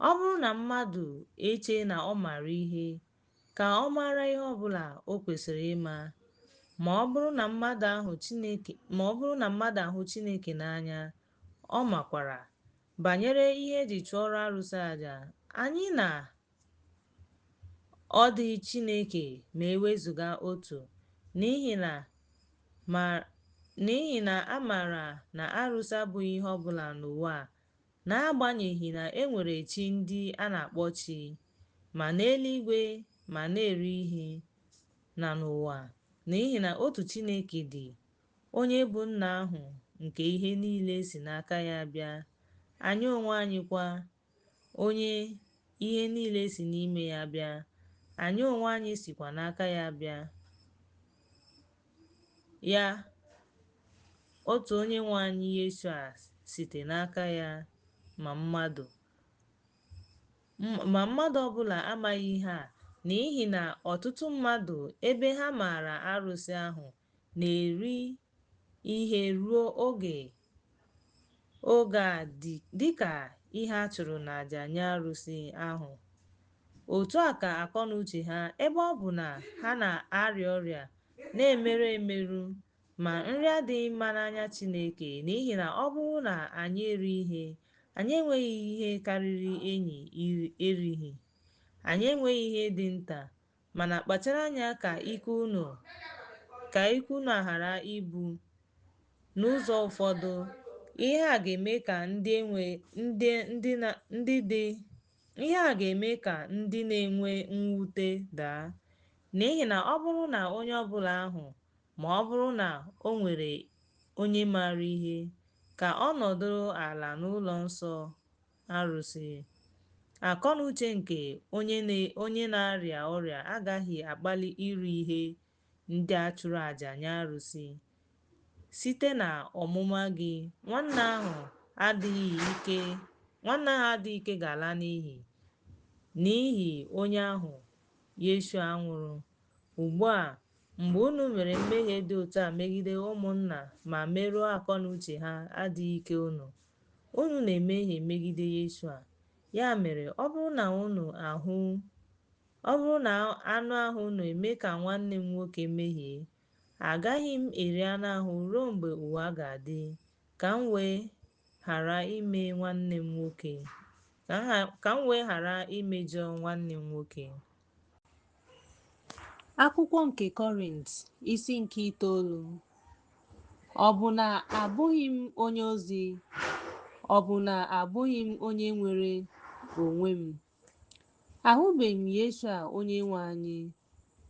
ọ bụrụ na mmadụ eche na ọ maara ihe, ka ọ mara ihe ọbụla o kwesịrị ịma. Ma ọ bụrụ na mmadụ ahụ Chineke n'anya, ọ makwara. Banyere ihe eji chụọrọ arụsị aja, anyị na ọ dịghị Chineke ma e wezụga otu, n'ihi na a maara na arụsị abụghị ihe ọbụla n'ụwa a, n'agbanyeghị na e nwere chi ndị a na-akpọ chi, ma n'eluigwe ma na-eri ihe, na n'ụwa, n'ihi na otu Chineke dị, onye bụ Nna ahụ nke ihe niile si n'aka ya bịa, anyị onwe anyị kwa, onye ihe niile si n'ime ya bịa, anyị onwe anyị sikwa n'aka ya bịa. Ya, otu Onyenwe anyị Yeshua site n'aka ya, ma mmadụ ọbụla amaghị ihe a, n'ihi na ọtụtụ mmadụ, ebe ha maara arụsị ahụ, na-eri ihe ruo oge a dịka ihe a chụrụ n'àjà nye arụsị ahụ. Otu a ka akọnuche ha, ebe ọ bụ na ha na-arịa ọrịa, na-emerụ emerụ. Ma nri adịghị mma n'anya Chineke, n'ihi na ọ bụrụ na anyị eri ihe, anyị enweghị ihe karịrị enyi erighị. Anyị enweghị ihe dị nta, mana kpachara anya ka ike unu ghara ịbụ n'ụzọ ụfọdụ. Ihe a ga-eme ka ndị na-enwe mwute daa. N'ihi na ọ bụrụ na onye ọbụla ahụ, ma ọ bụrụ na o nwere onye maara ihe, ka ọ nọdụrụ ala n'ụlọ nsọ arụsị. Akọnuche nke onye na-arịa ọrịa agaghị akpali iri ihe ndị a chụrụ àjà nye arụsị. Site na ọmụma gị, nwanne ahụ adịghị ike ga-ala n'iyi, n'ihi onye ahụ Yeshua nwụrụ. Ugbu a, mgbe unu mere mmehie dị otu a megide ụmụnna ma merụọ akọnuche ha adịghị ike unu, unu na-emehie megide Yeshua. Ya mere, ọ bụrụ na anụ ahụ unu eme ka nwanne m nwoke mehie, agaghị m eri anụ ahụ ruo mgbe ụwa ga-adị, ka m wee ghara imejọ nwanne m nwoke. Akwụkwọ nke Kọrint isi nke itoolu. Ọ bụ na abụghị m onye ozi? Ọ bụ na abụghị m onye nwere onwe m? Ahụbeghị m Yeshua Onyenwe anyị.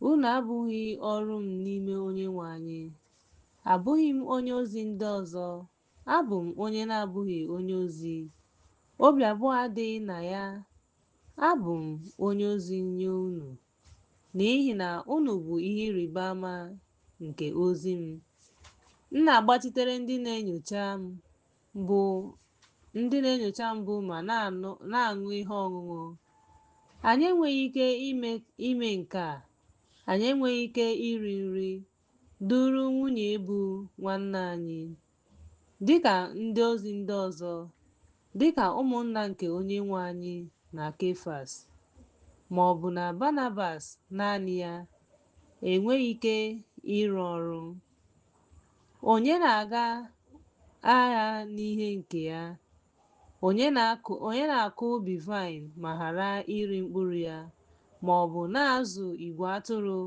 Unu abụghị ọrụ m n'ime Onyenwe anyị. Abụghị m onye ozi ndị ọzọ. Abụ m onye na-abụghị onye ozi. Obi abụọ adịghị na ya, abụ m onye ozi nye unu, n'ihi na unu bụ ihe ịrịba ama nke ozi m. M na-agbachitere ndị na-enyocha mbụ ma na-aṅụ ihe ọṅụṅụ. Anyị enweghị ike ime nke a. Anyị enweghị ike iri nri, duru nwunye bụ nwanne anyị, dịka ndị ozi ndị ọzọ, dịka ụmụnna nke Onyenwe anyị na Kefas, ma ọ bụ na Barnabas naanị ya, enweghị ike ịrụ ọrụ. Onye na-aga agha n'ihe nke ya? Onye na-akụ ubi vaịn ma ghara iri mkpụrụ ya, ma ọ bụ na-azụ igwe atụrụ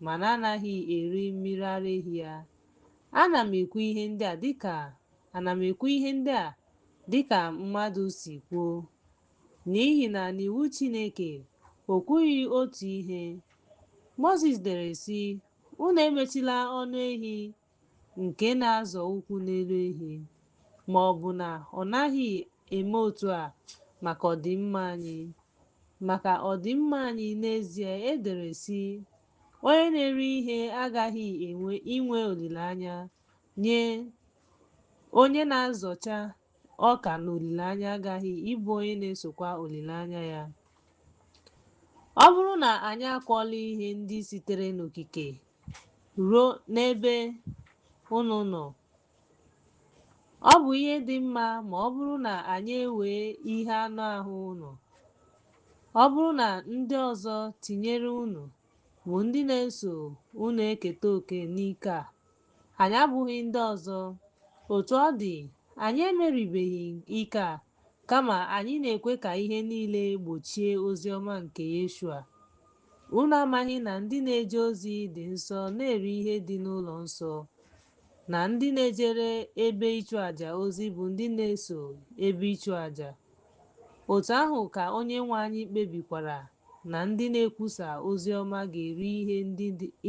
ma na-anaghị eri mmiri ara ehi ya? Ana m ekwu ihe ndị a dịka ana m ekwu ihe ndị a dịka mmadụ si kwuo, n'ihi na n'iwu Chineke, o kwughị otu ihe. Mozis dere sị, Unu emechila ọnụ ehi nke na-azọ ụkwụ n'elu ehi. Ma ọ bụ na ọ naghị eme otu a maka ọdịmma anyị? Maka ọdịmma anyị n'ezie, e dere sị, Onye na-eri ihe agaghị inwe olileanya nye onye na-azọcha ọka n'olileanya agaghị ịbụ onye na-esokwa olileanya ya. Ọ bụrụ na anyị akụọla ihe ndị sitere n'okike ruo n'ebe unu nọ, ọ bụ ihe dị mma ma ọ bụrụ na anyị ewee ihe anụ ahụ unu. Ọ bụrụ na ndị ọzọ tinyere unu bụ ndị na-eso unu eketa oke n'ike a, anyị abụghị ndị ọzọ. Otu ọ dị, anyị emeribeghị ike a, kama anyị na-ekwe ka ihe niile gbochie oziọma nke Yeshua. Unu amaghị na ndị na-eje ozi dị nsọ na-eri ihe dị n'ụlọ nsọ, na ndị na-ejere ebe ịchụàjà ozi bụ ndị na-eso ebe ịchụàjà? Otu ahụ ka Onyenwe anyị kpebikwara na ndị na-ekwusa ozi ọma ga-eri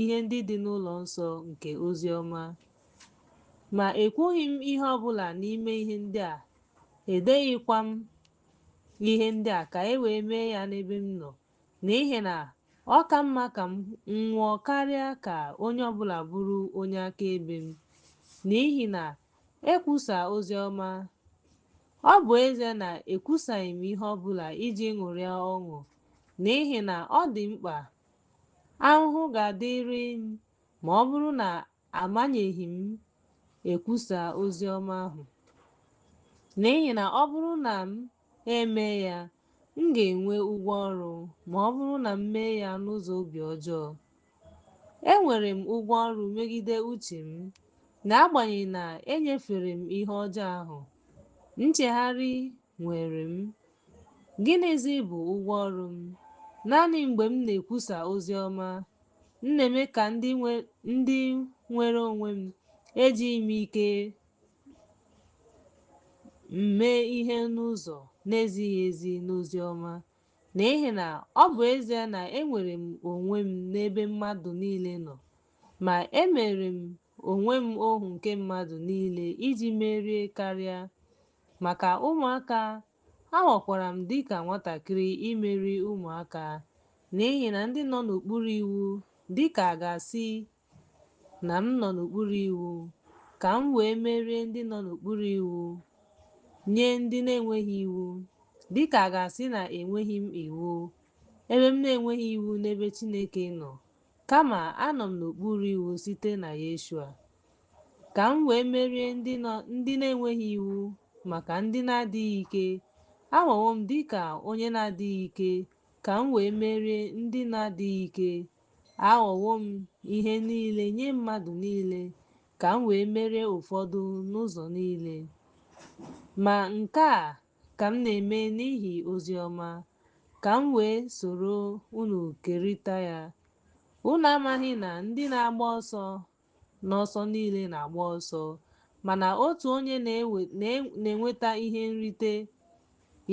ihe ndị dị n'ụlọ nsọ nke ozi ọma. Ma ekwughị m ihe ọ bụla n'ime ihe ndị a, edeghịkwa m ihe ndị a ka e wee mee ya n'ebe m nọ, n'ihi na ọ ka mma ka m nwụọ karịa ka onye ọbụla bụrụ onye akaebe m. N'ihi na ekwusa ozi ọma, ọ bụ ezie na ekwusaghị m ihe ọbụla iji ṅụrịa ọṅụ, n'ihi na ọ dị mkpa. Ahụhụ ga-adịrị m ma ọ bụrụ na amanyeghị m ekwusa ozi ọma ahụ. N'ihi na ọ bụrụ na m eme ya, m ga-enwe ụgwọ ọrụ, ma ọ bụrụ na m mee ya n'ụzọ obi ọjọọ, enwere m ụgwọ ọrụ megide uche m, n'agbanyeghị na enyefere m ihe ọjọọ ahụ. Nchegharị nwere m. Gịnịzi bụ ụgwọ ọrụ m? Naanị mgbe m na-ekwusa ozi ọma, m na-eme ka ndị nwere onwe m. Ejighị m ike m mee ihe n'ụzọ na-ezighị ezi n'ozi ọma, n'ihi na ọ bụ ezie na enwere m onwe m n'ebe mmadụ niile nọ, ma emere m onwe m ohu nke mmadụ niile iji merie karịa. Maka ụmụaka, aghọkwara m dịka nwatakịrị imeri ụmụaka, n'ihi na ndị nọ n'okpuru iwu, dịka a ga-asị na m nọ n'okpuru iwu, ka m wee merie ndị nọ n'okpuru iwu. Nye ndị na-enweghị iwu, dịka a ga-asị na enweghị m iwu, ebe m na-enweghị iwu n'ebe Chineke nọ, kama anọ m n'okpuru iwu site na Yeshua, ka m wee merie ndị na-enweghị iwu. Maka ndị na-adịghị ike, aghọwo m dịka onye na-adịghị ike, ka m wee merie ndị na-adịghị ike. Aghọwo m ihe niile nye mmadụ niile, ka m wee merie ụfọdụ n'ụzọ niile. Ma nke a ka m na-eme n'ihi ozi ọma, ka m wee soro unu kerịta ya. Unu amaghị na ndị na-agba ọsọ n'ọsọ niile na-agba ọsọ, mana otu onye na-enweta ihe nrite?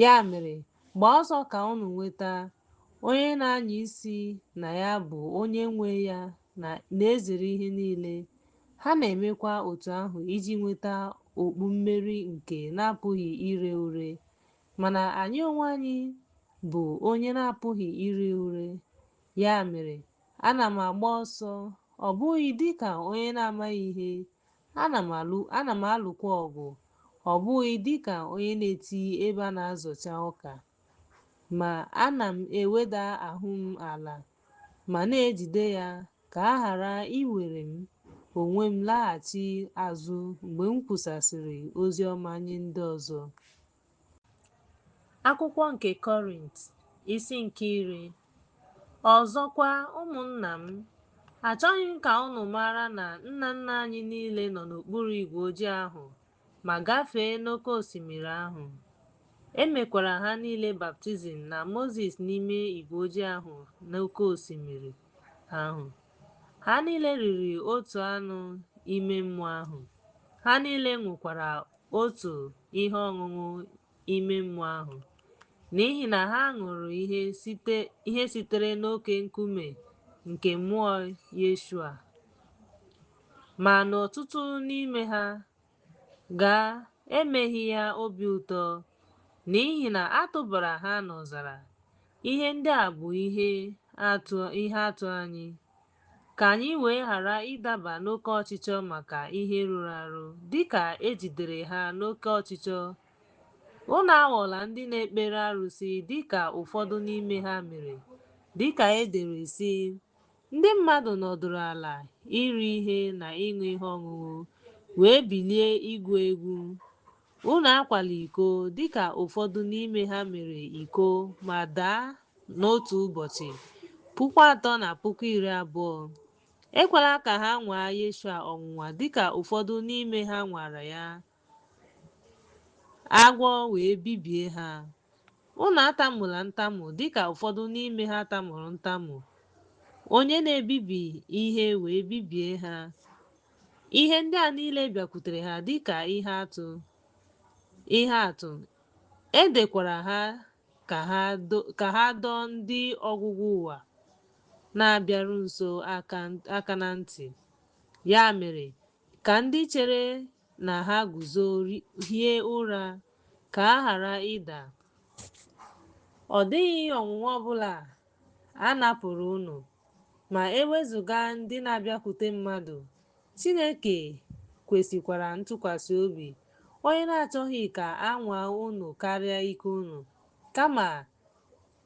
Ya mere, gbaa ọsọ ka unu nweta. Onye na-anya isi na ya bụ onye nwe ya na-ezere ihe niile. Ha na-emekwa otu ahụ iji nweta okpu mmeri nke na-apụghị ire ure, mana anyị onwe anyị bụ onye na-apụghị ire ure. Ya mere, ana m agba ọsọ, ọ bụghị dịka onye na-amaghị ihe, ana m alụkwa ọgụ, ọ bụghị dịka onye na-eti ebe a na-azọcha ọka, ma ana m eweda ahụ m ala ma na-ejide ya, ka a ghara iwere m onwe m laghachi azụ mgbe m kwusasịrị ozi ọma nye ndị ọzọ. Akwụkwọ nke Kọrint, isi nke 10. Ọzọkwa, ụmụnna m, Achọghị m ka unu mara na nna nna anyị niile nọ n'okpuru igwe ojii ahụ ma gafee n'oké osimiri ahụ. E mekwara ha niile baptizim na Mozis n'ime igwe ojii ahụ na oké osimiri ahụ. Ha niile riri otu anụ ime mmụọ ahụ, ha niile ṅụkwara otu ihe ọṅụṅụ ime mmụọ ahụ, n'ihi na ha ṅụrụ ihe sitere n'oke nkume nke mmụọ Yeshua. Ma n'ọtụtụ n'ime ha, ga-emeghị ya obi ụtọ, n'ihi na a tụbara ha n'ọzara. Ihe ndị a bụ ihe atụ anyị, ka anyị wee ghara ịdaba n'oké ọchịchọ maka ihe rụrụ arụ, dịka e jidere ha n'oké ọchịchọ. Unu aghọla ndị na-ekpere arụsị dịka ụfọdụ n'ime ha mere, dịka e dere sị, Ndị mmadụ nọdụrụ ala iri ihe na ịṅụ ihe ọṅụṅụ, wee bilie igwu egwu. Unu akwala iko, dịka ụfọdụ n'ime ha mere iko ma daa n'otu ụbọchị, 3,020,000. Ekwela ka ha nwaa Yeshua ọnwụnwa dịka ụfọdụ n'ime ha nwara ya, agwọ wee bibie ha. Unu atamula ntamu dịka ụfọdụ n'ime ha tamuru ntamu, onye na-ebibi ihe wee bibie ha. Ihe ndị a niile bịakwutere ha dịka ihe atụ, e dekwara ha ka ha dọọ ndị ọgwụgwụ ụwa na-abịaru nso aka na ntị. Ya mere, ka ndị chere na ha guzo hie ụra, ka ha ghara ịda. Ọ dịghị ọnwụnwa ọ bụla a napụrụ unu, ma e wezụga ndị na-abịakwute mmadụ. Chineke kwesịkwara ntụkwasị obi, onye na-achọghị ka a nwaa unu karịa ike unu, kama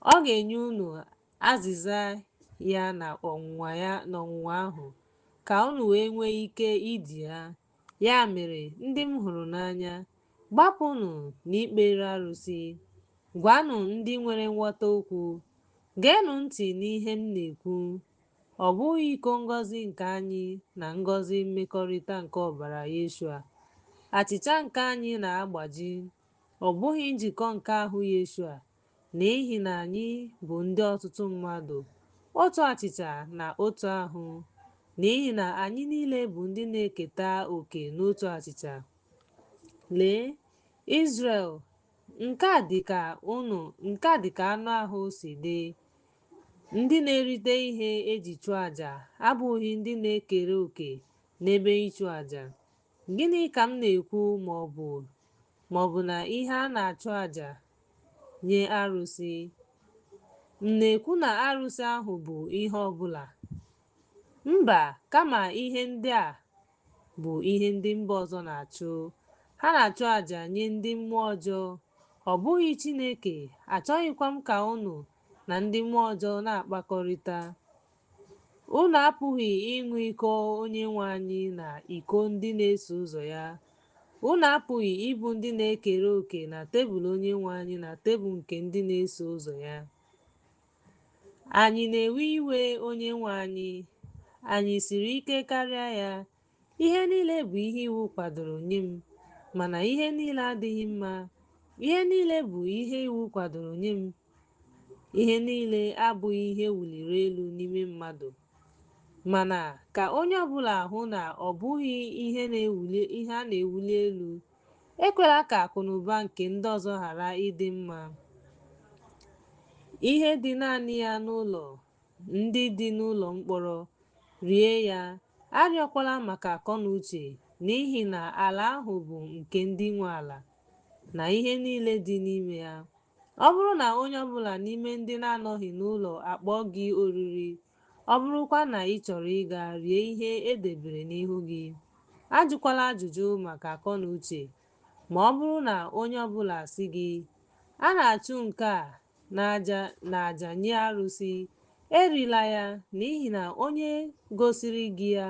ọ ga-enye unu azịza ya na ọnwụnwa ahụ, ka unu wee nwee ike idi ya. Ya mere, ndị m hụrụ n'anya, gbapụnụ n'ikpere arụsị. Gwanụ ndị nwere nghọta okwu. Geenụ ntị n'ihe m na-ekwu. Ọ bụghị iko ngọzi nke anyị na ngọzi mmekọrịta nke ọbara Yeshua. Achịcha nke anyị na-agbaji, ọ bụghị njikọ nke ahụ Yeshua, n'ihi na anyị bụ ndị ọtụtụ mmadụ, otu achịcha na otu ahụ, n'ihi na anyị niile bụ ndị na-eketa oke n'otu achịcha. Lee, Izrel, nke a dị ka anụ ahụ si dị. Ndị na-erite ihe eji chụọ àjà abụghị ndị na-ekere òkè n'ebe ịchụ àjà. Gịnị ka m na-ekwu ma ọ bụ na ihe a na-achụ àjà nye arụsị? M na-ekwu na arụsị ahụ bụ ihe ọ bụla? Mba, kama ihe ndị a bụ ihe ndị mba ọzọ na-achụ. Ha na-achụ àjà nye ndị mmụọ ọjọọ, ọ bụghị Chineke. Achọghịkwa m ka unu na ndị mmụọ ọjọọ na-akpakọrịta. Unu apụghị ịṅụ iko Onyenwe anyị na iko ndị na-eso ụzọ ya. Unu apụghị ịbụ ndị na-ekere òkè na tebụl Onyenwe anyị na tebụl nke ndị na-eso ụzọ ya. Anyị na-ewe iwe Onyenwe anyị? Anyị siri ike karịa ya? Ihe niile bụ ihe iwu kwadoro nye m, mana ihe niile adịghị mma. Ihe niile bụ ihe iwu kwadoro nye m. Ihe niile abụghị ihe wuliri elu n'ime mmadụ. Mana ka onye ọbụla hụ na ọ bụghị ihe a na-ewuli elu, ekwela ka akụnụba nke ndị ọzọ ghara ịdị mma. Ihe dị naanị ya n'ụlọ ndị dị n'ụlọ mkpọrọ, rie ya, arịọkwala maka akọnuche, n'ihi na ala ahụ bụ nke ndị nwe ala, na ihe niile dị n'ime ya. Ọ bụrụ na onye ọbụla n'ime ndị na-anọghị n'ụlọ akpọọ gị oriri, ọ bụrụkwa na ị chọrọ ịga rie ihe e debere n'ihu gị, ajụkwala ajụjụ maka akọnuche. Ma ọ bụrụ na onye ọbụla asị gị, a na-achụ nke a n'àjà nye arụsị, erila ya, n'ihi na onye gosiri gị ya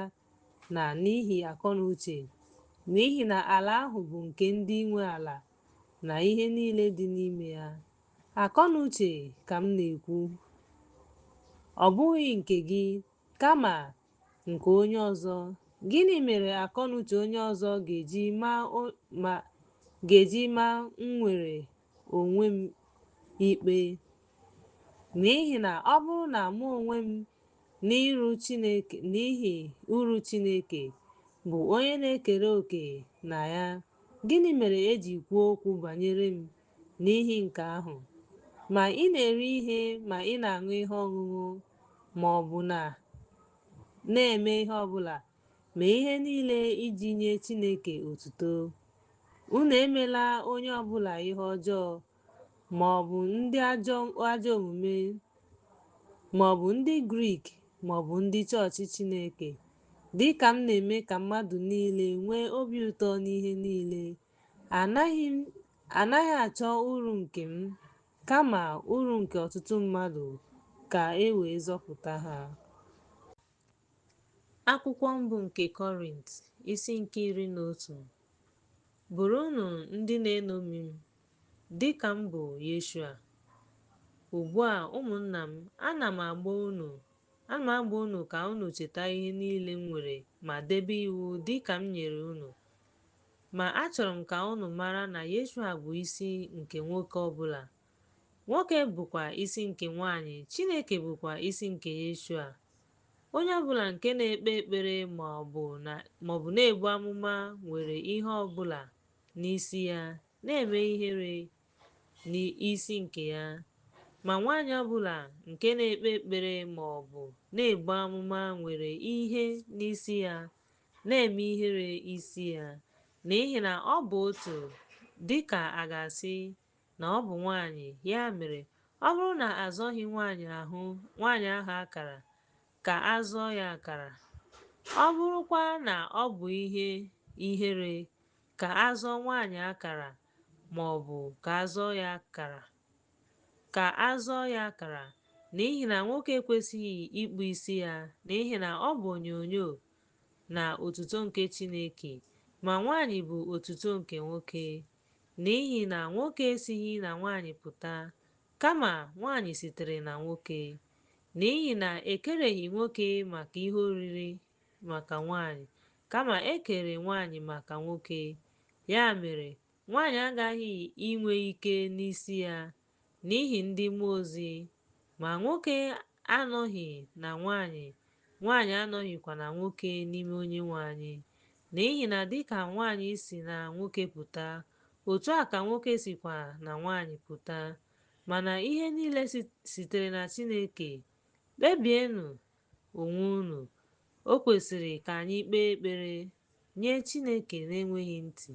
na n'ihi akọnuche, n'ihi na ala ahụ bụ nke ndị nwe ala na ihe niile dị n'ime ya. Akọnuche ka m na-ekwu, ọ bụghị nke gị, kama nke onye ọzọ? Gịnị mere akọnuche onye ọzọ ga-eji maa nnwere onwe m ikpe? N'ihi na ọ bụrụ na mụ onwe m n'ihi uru Chineke, bụ onye na-ekere òkè na ya, gịnị mere e ji kwuo okwu banyere m n'ihi nke ahụ? Ma ị na-eri ihe ma ị na-aṅụ ihe ọṅụṅụ ma ọ bụ na-eme ihe ọ bụla, mee ihe niile iji nye Chineke otuto. Unu emela onye ọ bụla ihe ọjọọ, ma ọ bụ ndị ajọ omume, ma ọ bụ ndị Grik, ma ọ bụ ndị chọọchị Chineke, dị ka m na-eme ka mmadụ niile nwee obi ụtọ n'ihe niile. Anaghị achọ uru nke m, kama uru nke ọtụtụ mmadụ, ka e wee zọpụta ha. Akwụkwọ mbụ nke Kọrint, isi nke 11. Bụrụnụ ndị na-eṅomi m, dị ka m bụ Yeshua. Ugbu a, ụmụnna m, ana m agba unu ka unu cheta ihe niile m nwere ma debe iwu dị ka m nyere unu. Ma achọrọ m ka unu mara na Yeshua bụ isi nke nwoke ọ bụla. Nwoke bụkwa isi nke nwanyị, Chineke bụkwa isi nke Yeshua. Onye ọbụla nke na-ekpe ekpere ma ọ bụ na-ebu amụma nwere ihe ọ bụla n'isi ya, na-eme ihere n'isi nke ya. Ma nwanyị ọbụla nke na-ekpe ekpere ma ọ bụ na-ebu amụma nwere ihe n'isi ya, na-eme ihere isi ya, n'ihi na ọ bụ otu, dị ka a ga-asị na ọ bụ nwanyị. Ya mere, ọ bụrụ na a zọghị nwanyị ahụ akara, ka a zọọ ya akara. Ọ bụrụkwa na ọ bụ ihe ihere, ka a zọọ nwanyị akara ma ọ bụ ka a zọọ ya akara. Ka a zọọ ya akara, n'ihi na nwoke ekwesịghị ịkpụ isi ya, n'ihi na ọ bụ onyonyo na otuto nke Chineke, ma nwanyị bụ otuto nke nwoke. N'ihi na nwoke esighị na nwanyị pụta, kama nwanyị sitere na nwoke. N'ihi na e kereghị nwoke maka ihe oriri maka nwanyị, kama e kere nwanyị maka nwoke. Ya mere, nwanyị agaghị inwe ike n'isi ya, n'ihi ndị mmụọ ozi, ma nwoke anọghị na nwanyị, nwanyị anọghịkwa na nwoke n'ime Onyenwe anyị. N'ihi na dịka nwanyị si na nwoke pụta, otu a ka nwoke sikwa na nwanyị pụta. Mana ihe niile sitere na Chineke. Kpebienụ onwe unu, o kwesịrị ka anyị kpee ekpere nye Chineke na-enweghị ntị?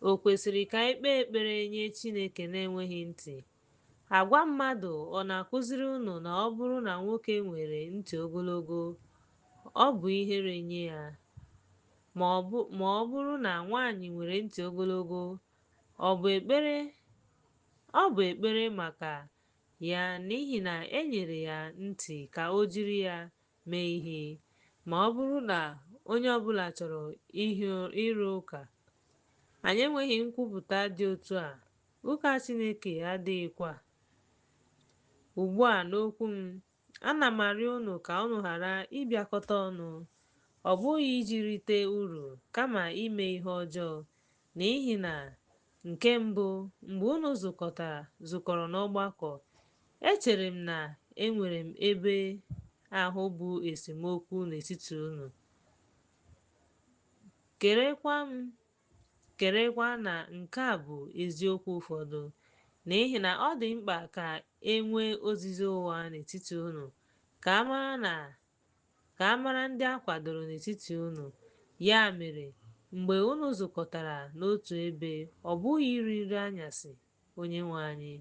O kwesịrị ka anyị kpee ekpere nye Chineke na-enweghị ntị? Agwa mmadụ ọ na-akụziri unu na ọ bụrụ na nwoke nwere ntị ogologo, ọ bụ ihere nye ya? Ma ọ bụrụ na nwanyị nwere ntị ogologo, ọ bụ ekpere maka ya n'ihi na e nyere ya ntị ka o jiri ya mee ihe. Ma ọ bụrụ na onye ọbụla chọrọ ịrụ ụka, anyị enweghị nkwupụta dị otu a, ụka Chineke adịghịkwa. Ugbu a n'okwu m, ana m arịọ unu ka unu ghara ịbịakọta ọnụ, ọ bụghị iji rite uru, kama ime ihe ọjọọ. N'ihi na nke mbụ, mgbe unu zukọrọ n'ọgbakọ, echere m na enwere m ebe ahụ bụ esemokwu n'etiti unu. Kerekwa na nke a bụ eziokwu ụfọdụ, n'ihi na ọ dị mkpa ka e nwee ozizi ụgha n'etiti unu, ka a mara ndị a kwadoro n'etiti unu. Ya mere, mgbe unu zukọtara n'otu ebe, ọ bụghị iri nri anyasị Onyenwe anyị.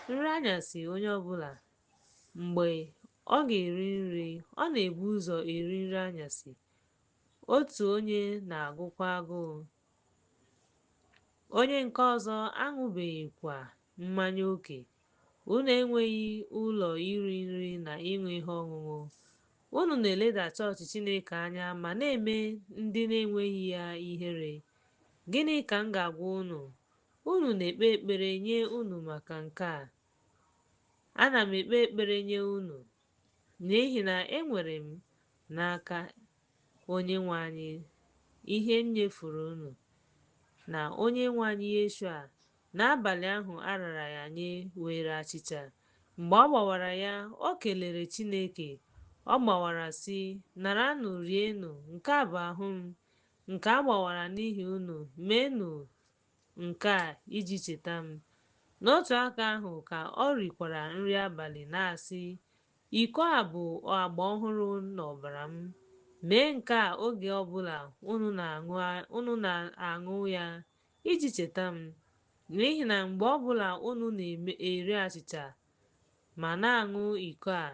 Nri anyasị onye ọbụla, mgbe ọ ga-eri nri, ọ na-ebu ụzọ eri nri anyasị, otu onye na-agụkwa agụụ, onye nke ọzọ aṅụbeghịkwa mmanya ókè. Unu enweghị ụlọ iri nri na ịṅụ ihe ọṅụṅụ. Unu na-eleda chọọchị Chineke anya ma na-eme ndị na-enweghị ya ihere. Gịnị ka m ga-agwa unu? Unu na-ekpe ekpere nye unu maka nke a? Ana m ekpe ekpere nye unu, n'ihi na enwere m n'aka Onyenwe anyị ihe m nyefere unu, na Onyenwe anyị Yeshua, n'abalị ahụ a rara ya nye, weere achịcha. Mgbe ọ gbawara ya, o kelere Chineke. Ọ gbawara sị, Naranụ, rienụ, nke a bụ ahụ m, nke a gbawara n'ihi unu, meenụ nke a iji cheta m. N'otu aka ahụ ka o rikwara nri abalị na-asị, Iko a bụ agba ọhụrụ n'ọbara m. Mee nke a oge ọbụla unu na-aṅụ ya iji cheta m. N'ihi na mgbe ọbụla unu na-eri achịcha ma na-aṅụ iko a,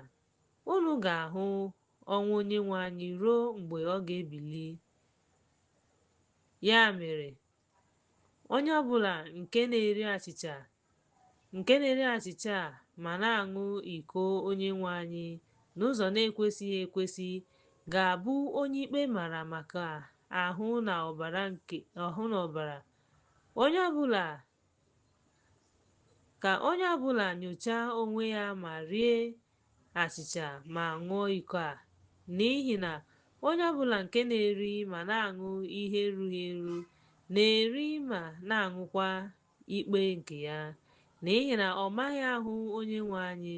unu ga-ahụ ọnwụ Onyenwe anyị ruo mgbe ọ ga-ebili. Ya mere, onye ọbụla nke na-eri achịcha a ma na-aṅụ iko Onyenwe anyị n'ụzọ na-ekwesịghị ekwesị ga-abụ onye ikpe mara maka ahụ na ọbara. Ka onye ọbụla nyochaa onwe ya ma rie achịcha ma ṅụọ iko a. N'ihi na onye ọbụla nke na-eri ma na-aṅụ ihe erughị eru na-eri ma na-aṅụkwa ikpe nke ya, n'ihi na ọ maghị ahụ Onyenwe anyị.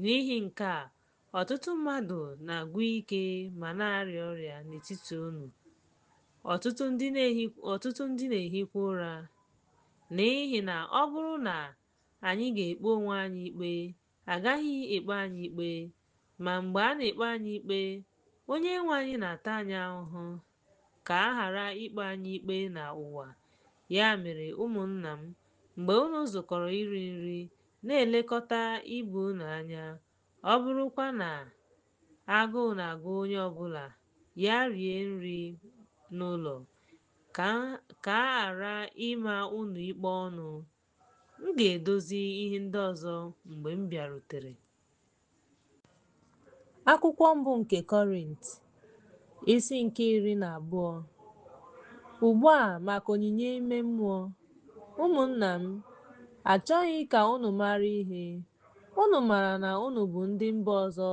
N'ihi nke a, ọtụtụ mmadụ na-agwụ ike ma na-arịa ọrịa n'etiti unu. Ọtụtụ ndị na-ehikwa ụra. N'ihi na ọ bụrụ na anyị ga-ekpe onwe anyị ikpe, agaghị ekpe anyị ikpe. Ma mgbe a na-ekpe anyị ikpe, Onyenwe anyị na-ata anyị ahụhụ, ka a ghara ikpe anyị ikpe n'ụwa. Ya mere, ụmụnna m, mgbe unu zukọrọ iri nri, na-elekọta ibe unu anya. Ọ bụrụkwa na agụụ na-agụ onye ọbụla, ya rie nri n'ụlọ, ka a ghara ịma unu ikpe ọnụ. M ga-edozi ihe ndị ọzọ mgbe m bịarutere. Akwụkwọ mbụ nke Kọrint, isi nke 12. Ugbu a maka onyinye ime mmụọ. Ụmụnna m, achọghị ka unu mara ihe. Unu maara na unu bụ ndị mba ọzọ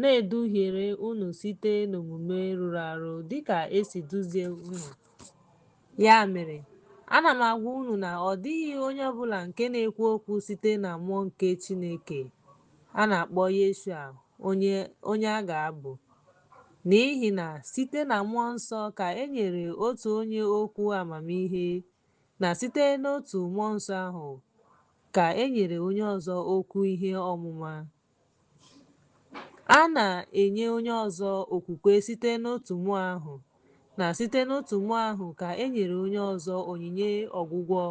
na-eduhiere unu site n'omume rụrụ arụ dịka esi duzie unu. Ya mere, ana m agwa unu na ọ dịghị onye ọbụla nke na-ekwu okwu site na mmụọ nke Chineke a na-akpọ Yeshua onye a ga-abụ. N'ihi na site na mmụọ nsọ ka e nyere otu onye okwu amamihe, na site n'otu mmụọ nsọ ahụ ka e nyere onye ọzọ okwu ihe ọmụma. A na-enye onye ọzọ okwukwe site n'otu mmụọ ahụ, na site n'otu mmụọ ahụ ka e nyere onye ọzọ onyinye ọgwụgwọ.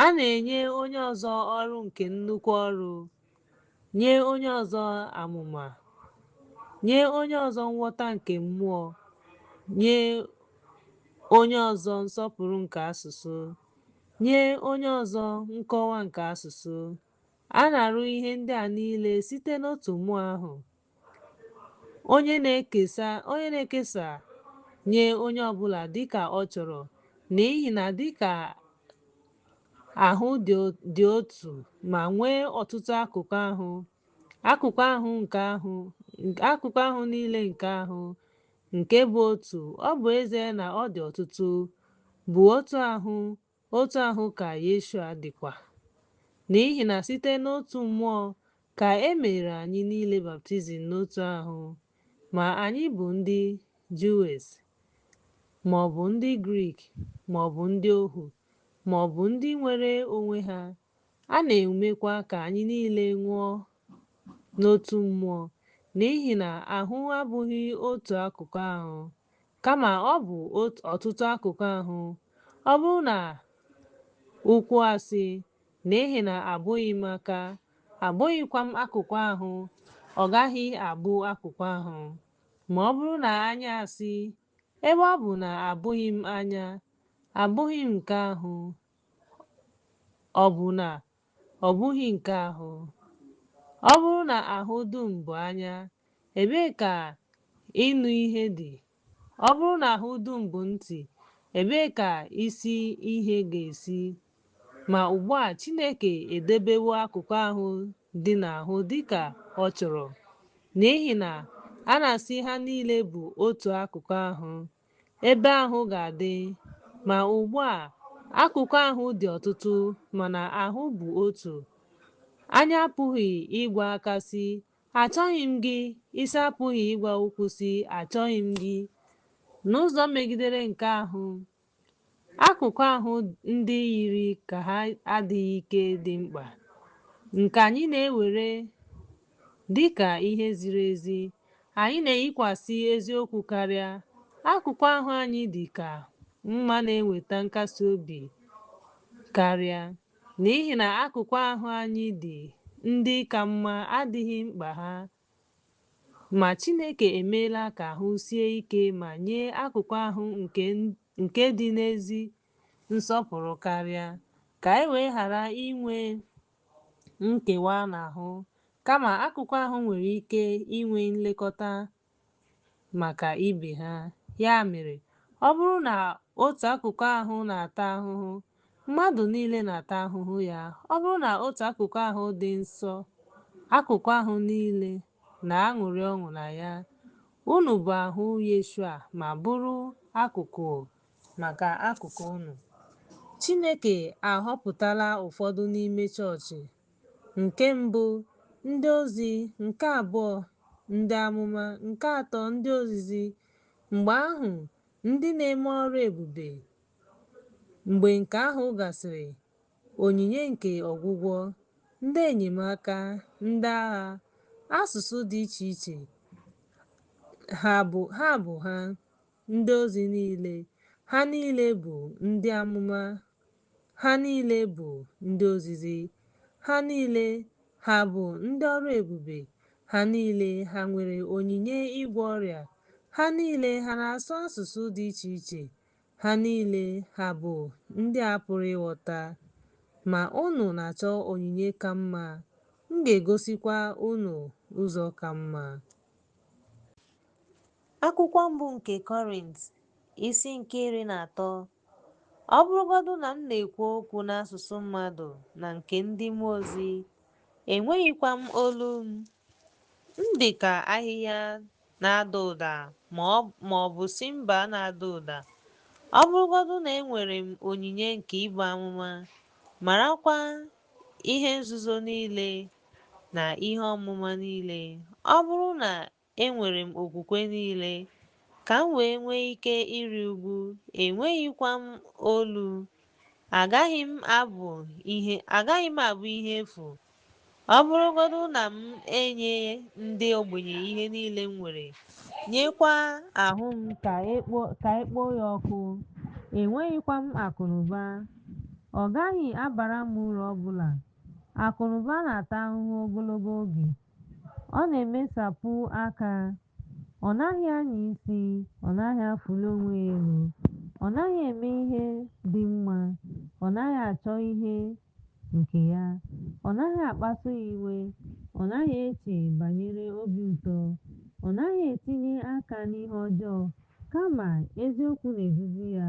A na-enye onye ọzọ ọrụ nke nnukwu ọrụ, nye onye ọzọ amụma, nye onye ọzọ nghọta nke mmụọ, nye onye ọzọ nsọpụrụ nke asụsụ, nye onye ọzọ nkọwa nke asụsụ. A na-arụ ihe ndị a niile site n'otu mmụọ ahụ, onye na-ekesa nye onye ọbụla dịka ọ chọrọ. N'ihi na dịka ahụ dị otu ma nwee ọtụtụ akụkụ ahụ, akụkụ ahụ niile nke ahụ, nke bụ otu, ọ bụ ezie na ọ dị ọtụtụ, bụ otu ahụ, otu ahụ ka Yeshua dịkwa. N'ihi na site n'otu mmụọ ka e mere anyị niile baptizim n'otu ahụ, ma anyị bụ ndị Jewess, ma ọ bụ ndị Grik, ma ọ bụ ndị ohu, ma ọ bụ ndị nwere onwe ha, a na-emekwa ka anyị niile ṅụọ n'otu mmụọ. N'ihi na ahụ abụghị otu akụkụ ahụ, kama ọ bụ ọtụtụ akụkụ ahụ. Ọ bụrụ na ụkwụ asị, n'ihi na abụghị m aka, abụghịkwa m akụkụ ahụ, ọ gaghị abụ akụkụ ahụ. Ma ọ bụrụ na anya asị, ebe ọ bụ na abụghị m anya, abụghị m nke ahụ, ọ bụ na ọ bụghị nke ahụ. Ọ bụrụ na ahụ dum bụ anya, ebee ka ịnụ ihe dị? Ọ bụrụ na ahụ dum bụ ntị, ebee ka isi ihe ga-esi? Ma ugbu a Chineke edebewo akụkụ ahụ dị n'ahụ dịka ọ chọrọ. N'ihi na A na-asị ha niile bụ otu akụkụ ahụ, ebe ahụ ga-adị. Ma ugbu a, akụkụ ahụ dị ọtụtụ, mana ahụ bụ otu. Anya apụghị ịgwa aka sị, Achọghị m gị! Isi apụghị ịgwa ụkwụ sị, Achọghị m gị! N'ụzọ megidere nke ahụ, akụkụ ahụ ndị yiri ka ha adịghị ike dị mkpa, nke anyị na-ewere dị ka ihe ziri ezi, anyị na-eyikwasị eziokwu karịa. Akụkụ ahụ anyị dị ka mma na-enweta nkasi obi karịa, n'ihi na akụkụ ahụ anyị ndị ka mma adịghị mkpa ha. Ma Chineke emeela ka ahụ sie ike ma nye akụkụ ahụ nke dị n'ezi nsọpụrụ karịa, ka e wee ghara inwe nkewa n'ahụ, kama akụkụ ahụ nwere ike inwe nlekọta maka ibe ha. Ya mere, ọ bụrụ na otu akụkụ ahụ na-ata ahụhụ, mmadụ niile na-ata ahụhụ ya. Ọ bụrụ na otu akụkụ ahụ dị nsọ, akụkụ ahụ niile na-aṅụrị ọṅụ na ya. Unu bụ ahụ Yeshua ma bụrụ akụkụ maka akụkụ unu. Chineke ahọpụtala ụfọdụ n'ime chọọchị. Nke mbụ, ndị ozi, nke abụọ, ndị amụma, nke atọ, ndị ozizi, mgbe ahụ ndị na-eme ọrụ ebube, mgbe nke ahụ gasịrị, onyinye nke ọgwụgwọ, ndị enyemaka, ndị agha, asụsụ dị iche iche. Ha bụ ha bụ ha, ndị ozi niile, ha niile bụ ndị amụma, ha niile bụ ndị ozizi, ha niile ha bụ ndị ọrụ ebube, ha niile ha nwere onyinye ịgwọ ọrịa, ha niile ha na-asụ asụsụ dị iche iche, ha niile ha bụ ndị a pụrụ ịghọta. Ma unu na-achọ onyinye ka mma, m ga-egosikwa unu ụzọ ka mma. Akwụkwọ mbụ nke Kọrint, isi nke 13. Ọ bụrụgodị na m na-ekwu okwu n'asụsụ mmadụ na nke ndị mmụọ ozi, enweghịkwa m olu m, m dị ka ahịhịa na-ada ụda ma ọ bụ cymbal na-ada ụda. Ọ bụrụgodị na enwere m onyinye nke ibu amụma, marakwa ihe nzuzo niile na ihe ọmụma niile, ọ bụrụ na enwere m okwukwe niile, ka m wee nwee ike ịrị ugwu, enweghịkwa m olu, agaghị m abụ ihe efu. Ọ bụrụgodị na m enye ndị ogbenye ihe niile m nwere, nyekwa ahụ m ka e kpoo ya ọkụ, enweghịkwa m akụnụba, ọ gaghị abara m uru ọ bụla. Akụnụba na-ata ahụhụ ogologo oge. Ọ na-emesapụ aka, ọ naghị anya isi, ọ naghị afụli onwe ya elu, ọ naghị eme ihe dị mma, ọ naghị achọ ihe nke ya, ọ naghị akpasu ya iwe, ọ naghị eche banyere obi ụtọ, ọ naghị etinye aka n'ihe ọjọọ, kama eziokwu na-eduzi ya.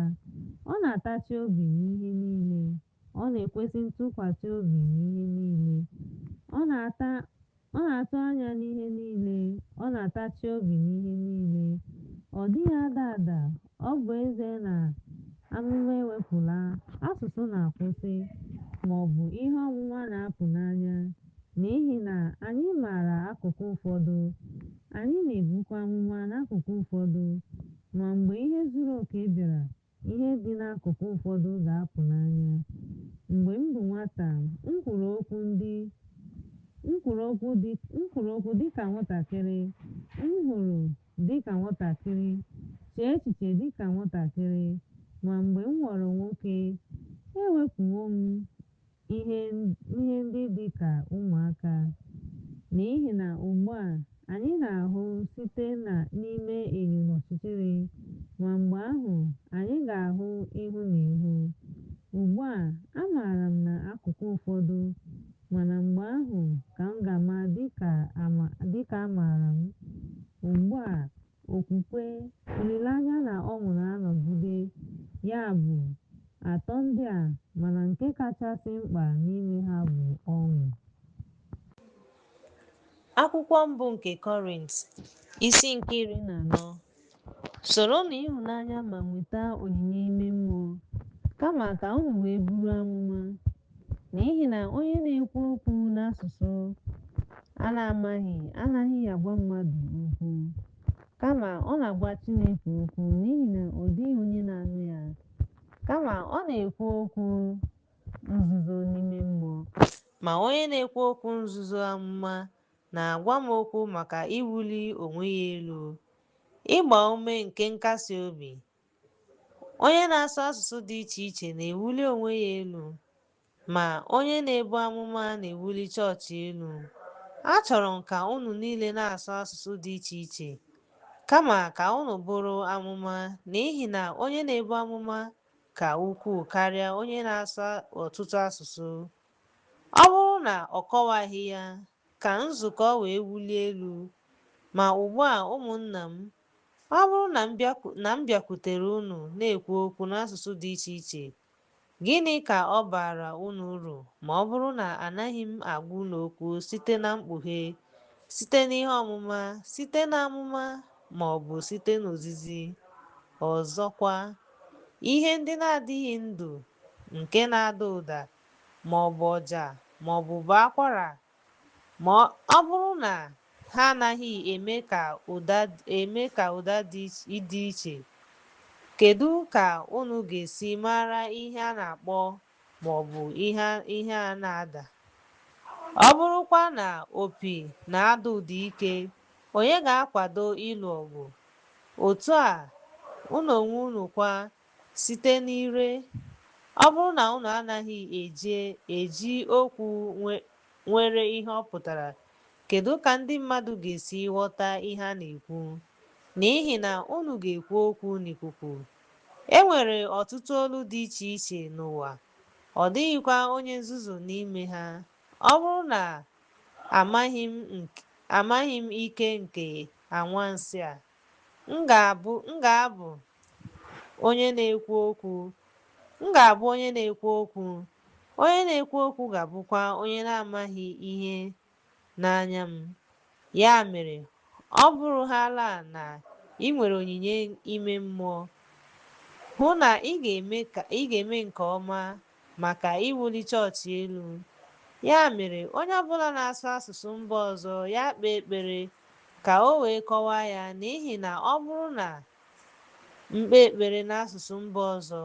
Ọ na-atachi obi n'ihe niile, ọ na-ekwesị ntụkwasị obi n'ihe niile, ọ na-atụ anya n'ihe niile, ọ na-atachi obi n'ihe niile. Ọ dịghị ada ada, ọ bụ ezie na amụma ewepụla, asụsụ na-akwụsị, ma ọ bụ ihe ọmụma na-apụ n'anya. N'ihi na anyị maara akụkụ ụfọdụ, anyị na-ebukwa amụma n'akụkụ ụfọdụ, ma mgbe ihe zuru oke bịara, ihe dị n'akụkụ ụfọdụ ga-apụ n'anya. Mgbe m bụ nwata, m kwuru okwu dị ka nwatakịrị, m hụrụ dị ka nwatakịrị, chee echiche dị ka nwatakịrị, ma mgbe m ghọrọ nwoke, ewepụwo m ihe ndị dị ka ụmụaka. N'ihi na ugbu a, anyị na-ahụ site n'ime enyo n'ọchịchịrị, ma mgbe ahụ anyị ga-ahụ ihu na ihu. Ugbu a, amaara m n'akụkụ ụfọdụ, mana mgbe ahụ ka m ga-ama dịka a maara m. Ugbu a, okwukwe, olileanya na ọṅụ na-anọgide, ya bụ, atọ ndị a, mana nke kachasị mkpa n'ime ha bụ ọṅụ. Akwụkwọ mbụ nke Kọrint, Isi nke 14. Soronụ ịhụnanya ma nweta onyinye ime mmụọ, kama ka unu wee buru amụma. N'ihi na onye na-ekwu okwu n'asụsụ a na-amaghị anaghị agwa mmadụ okwu, kama ọ na-agwa Chineke okwu n'ihi na ọ dịghị onye na-anụ ya, kama ọ na-ekwu okwu nzuzo n'ime mmụọ. Ma onye na-ekwu okwu nzuzo amụma na-agwa m okwu maka iwuli onwe ya elu, ịgba ume nke nkasi obi. Onye na-asụ asụsụ dị iche iche na-ewuli onwe ya elu, ma onye na-ebu amụma na-ewuli chọọchị elu. Achọrọ m ka unu niile na-asụ asụsụ dị iche iche, kama ka unu buru amụma, n'ihi na onye na-ebu amụma ka ukwuu karịa onye na-asụ ọtụtụ asụsụ. Ọ bụrụ na ọ kọwaghị ya, ka nzukọ wee wulie elu. Ma ugbu a, ụmụnna m, ọ bụrụ na m bịakwutere unu na-ekwu okwu n'asụsụ dị iche iche, gịnị ka ọ baara unu uru ma ọ bụrụ na anaghị m agwa unu okwu site na mkpughe, site n'ihe ọmụma, site n'amụma, ma ọ bụ site n'ozizi? Ọzọkwa, ihe ndị na-adịghị ndụ nke na-ada ụda, ma ọ bụ ọja, ma ọ bụ ụbọ akwara, ma ọ bụrụ na ha anaghị eme ka ụda dị iche, kedu ka unu ga-esi mara ihe a na-akpọ ma ọ bụ ihe a na-ada? Ọ bụrụkwa na opi na-ada ụda ike, onye ga-akwado ịlụ ọgụ? Otu a, unu onwe unu kwa, site n'ire, ọ bụrụ na unu anaghị eji okwu nwere ihe ọ pụtara, kedu ka ndị mmadụ ga-esi ghọta ihe a na-ekwu? N'ihi na unu ga-ekwu okwu n'ikuku. E nwere ọtụtụ olu dị iche iche n'ụwa, ọ dịghịkwa onye nzuzu n'ime ha. Ọ bụrụ na amaghị m ike nke anwansi a, m ga-abụ onye na-ekwu okwu, onye na-ekwu okwu ga-abụkwa onye na-amaghị ihe n'anya m. Ya mere, ọ bụrụhaala na ị nwere onyinye ime mmụọ, hụ na ị ga-eme nke ọma maka iwuli chọọchị elu. Ya mere, onye ọbụla na-asụ asụsụ mba ọzọ ya kpee ekpere ka o wee kọwaa ya, n'ihi na ọ bụrụ na m kpee ekpere n'asụsụ mba ọzọ,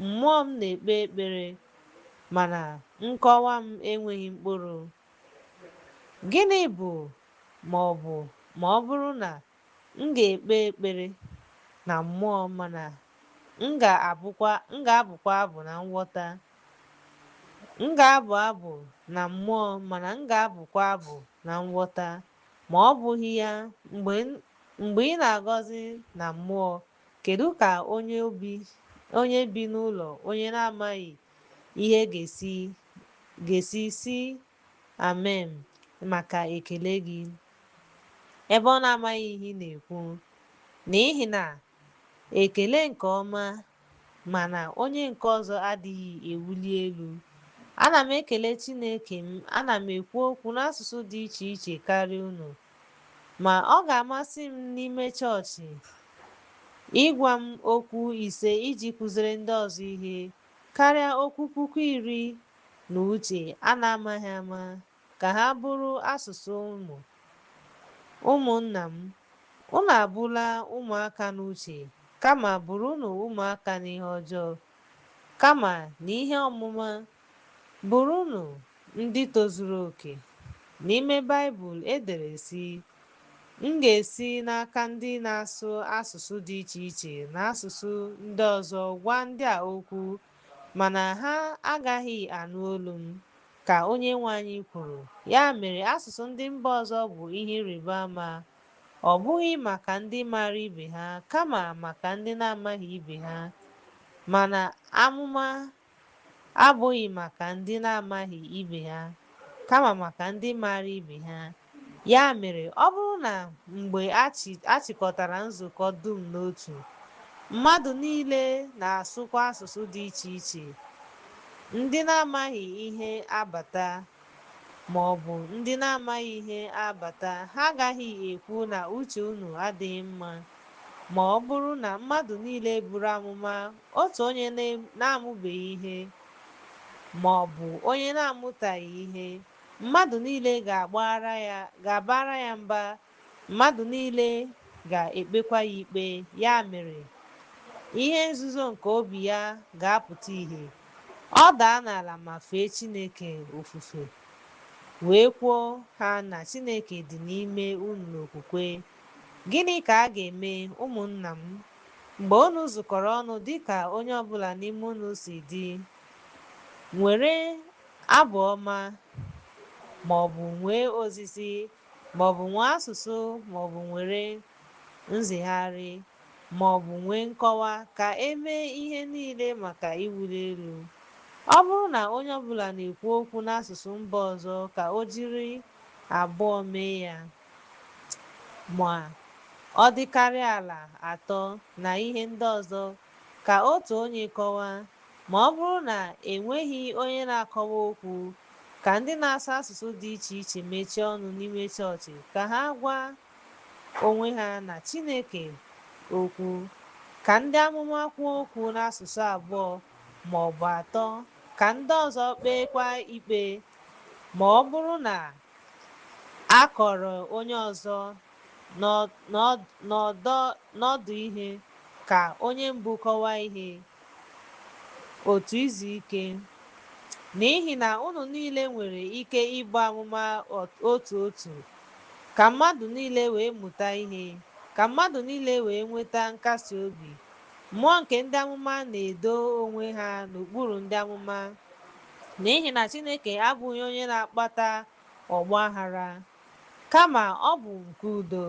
mmụọ m na-ekpe ekpere, mana nkọwa m enweghị mkpụrụ. Gịnị bụ ma ọ bụ ma ọ bụrụ na m ga-ekpe ekpere na mmụọ mana m ga-abụkwa abụ na nghọta? M ga-abụ abụ na mmụọ mana m ga-abụkwa abụ na nghọta. Ma ọ bụghị ya, mgbe ị na-agọzi na mmụọ, kedu ka onye bi n'ụlọ onye na-amaghị ihe ga-esi sị amen maka ekele gị, ebe ọ na-amaghị ihe ị na-ekwu? N'ihi na ekele nke ọma, mana onye nke ọzọ adịghị ewuli elu. Ana m ekele Chineke m, ana m ekwu okwu n'asụsụ dị iche iche karịa unu. Ma ọ ga-amasị m n'ime chọọchị ịgwa m okwu ise iji kụziere ndị ọzọ ihe, karịa okwu 10,000 na uche a na-amaghị ama, ka ha bụrụ asụsụ ụmụ. Ụmụnna m, unu abụla ụmụaka n'uche, kama bụrụnụ ụmụaka n'ihe ọjọọ, kama n'ihe ọmụma, bụrụnụ ndị tozuru oke. N'ime Baịbụl e dere sị, M ga-esi n'aka ndị na-asụ asụsụ dị iche iche na asụsụ ndị ọzọ gwa ndị a okwu, mana ha agaghị anụ olu m, ka Onyenwe anyị kwuru. Ya mere, asụsụ ndị mba ọzọ bụ ihe ịrịba ama, ọ bụghị maka ndị maara ibe ha, kama maka ndị na-amaghị ibe ha. Mana amụma abụghị maka ndị na-amaghị ibe ha, kama maka ndị maara ibe ha. Ya mere, ọ bụrụ na mgbe a chịkọtara nzukọ dum n'otu, mmadụ niile na-asụkwa asụsụ dị iche iche, ndị na-amaghị ihe abata, ma ọ bụ ndị na-amaghị ihe abata, ha agaghị ekwu na uche unu adịghị mma. Ma ọ bụrụ na mmadụ niile buru amụma, otu onye na-amụbeghị ihe ma ọ bụ onye na-amụtaghị ihe, mmadụ niile ga-abara ya mba, mmadụ niile ga-ekpekwa ya ikpe. Ya mere, ihe nzuzo nke obi ya ga-apụta ìhè. Ọ daa n'ala ma fee Chineke ofufe, wee kwuo ha na Chineke dị n'ime unu n'okwukwe. Gịnị ka a ga-eme, ụmụnna m? Mgbe unu zukọrọ ọnụ dịka onye ọbụla n'ime unu si dị, nwere abụ ọma, ma ọ bụ nwee ozizi, ma ọ bụ nwee asụsụ, ma ọ bụ nwere nzigharị, ma ọ bụ nwee nkọwa, ka e mee ihe niile maka iwuli elu. Ọ bụrụ na onye ọbụla na-ekwu okwu n'asụsụ mba ọzọ, ka o jiri abụọ mee ya, ma ọ dịkarịa ala atọ, na ihe ndị ọzọ, ka otu onye kọwaa. Ma ọ bụrụ na e nweghị onye na-akọwa okwu, ka ndị na-asụ asụsụ dị iche iche mechie ọnụ n'ime chọọchị, ka ha gwa onwe ha na Chineke okwu. Ka ndị amụma kwuo okwu n'asụsụ abụọ ma ọ bụ atọ, ka ndị ọzọ kpeekwa ikpe. Ma ọ bụrụ na a kọrọ onye ọzọ n'ọdụ ihe, ka onye mbụ kọwaa ihe. Otu izu ike. N'ihi na unu niile nwere ike ibu amụma otu otu, ka mmadụ niile wee mụta ihe, ka mmadụ niile wee nweta nkasi obi. Mmụọ nke ndị amụma na-edo onwe ha n'okpuru ndị amụma, n'ihi na Chineke abụghị onye na-akpata ọgba aghara, kama ọ bụ nke udo,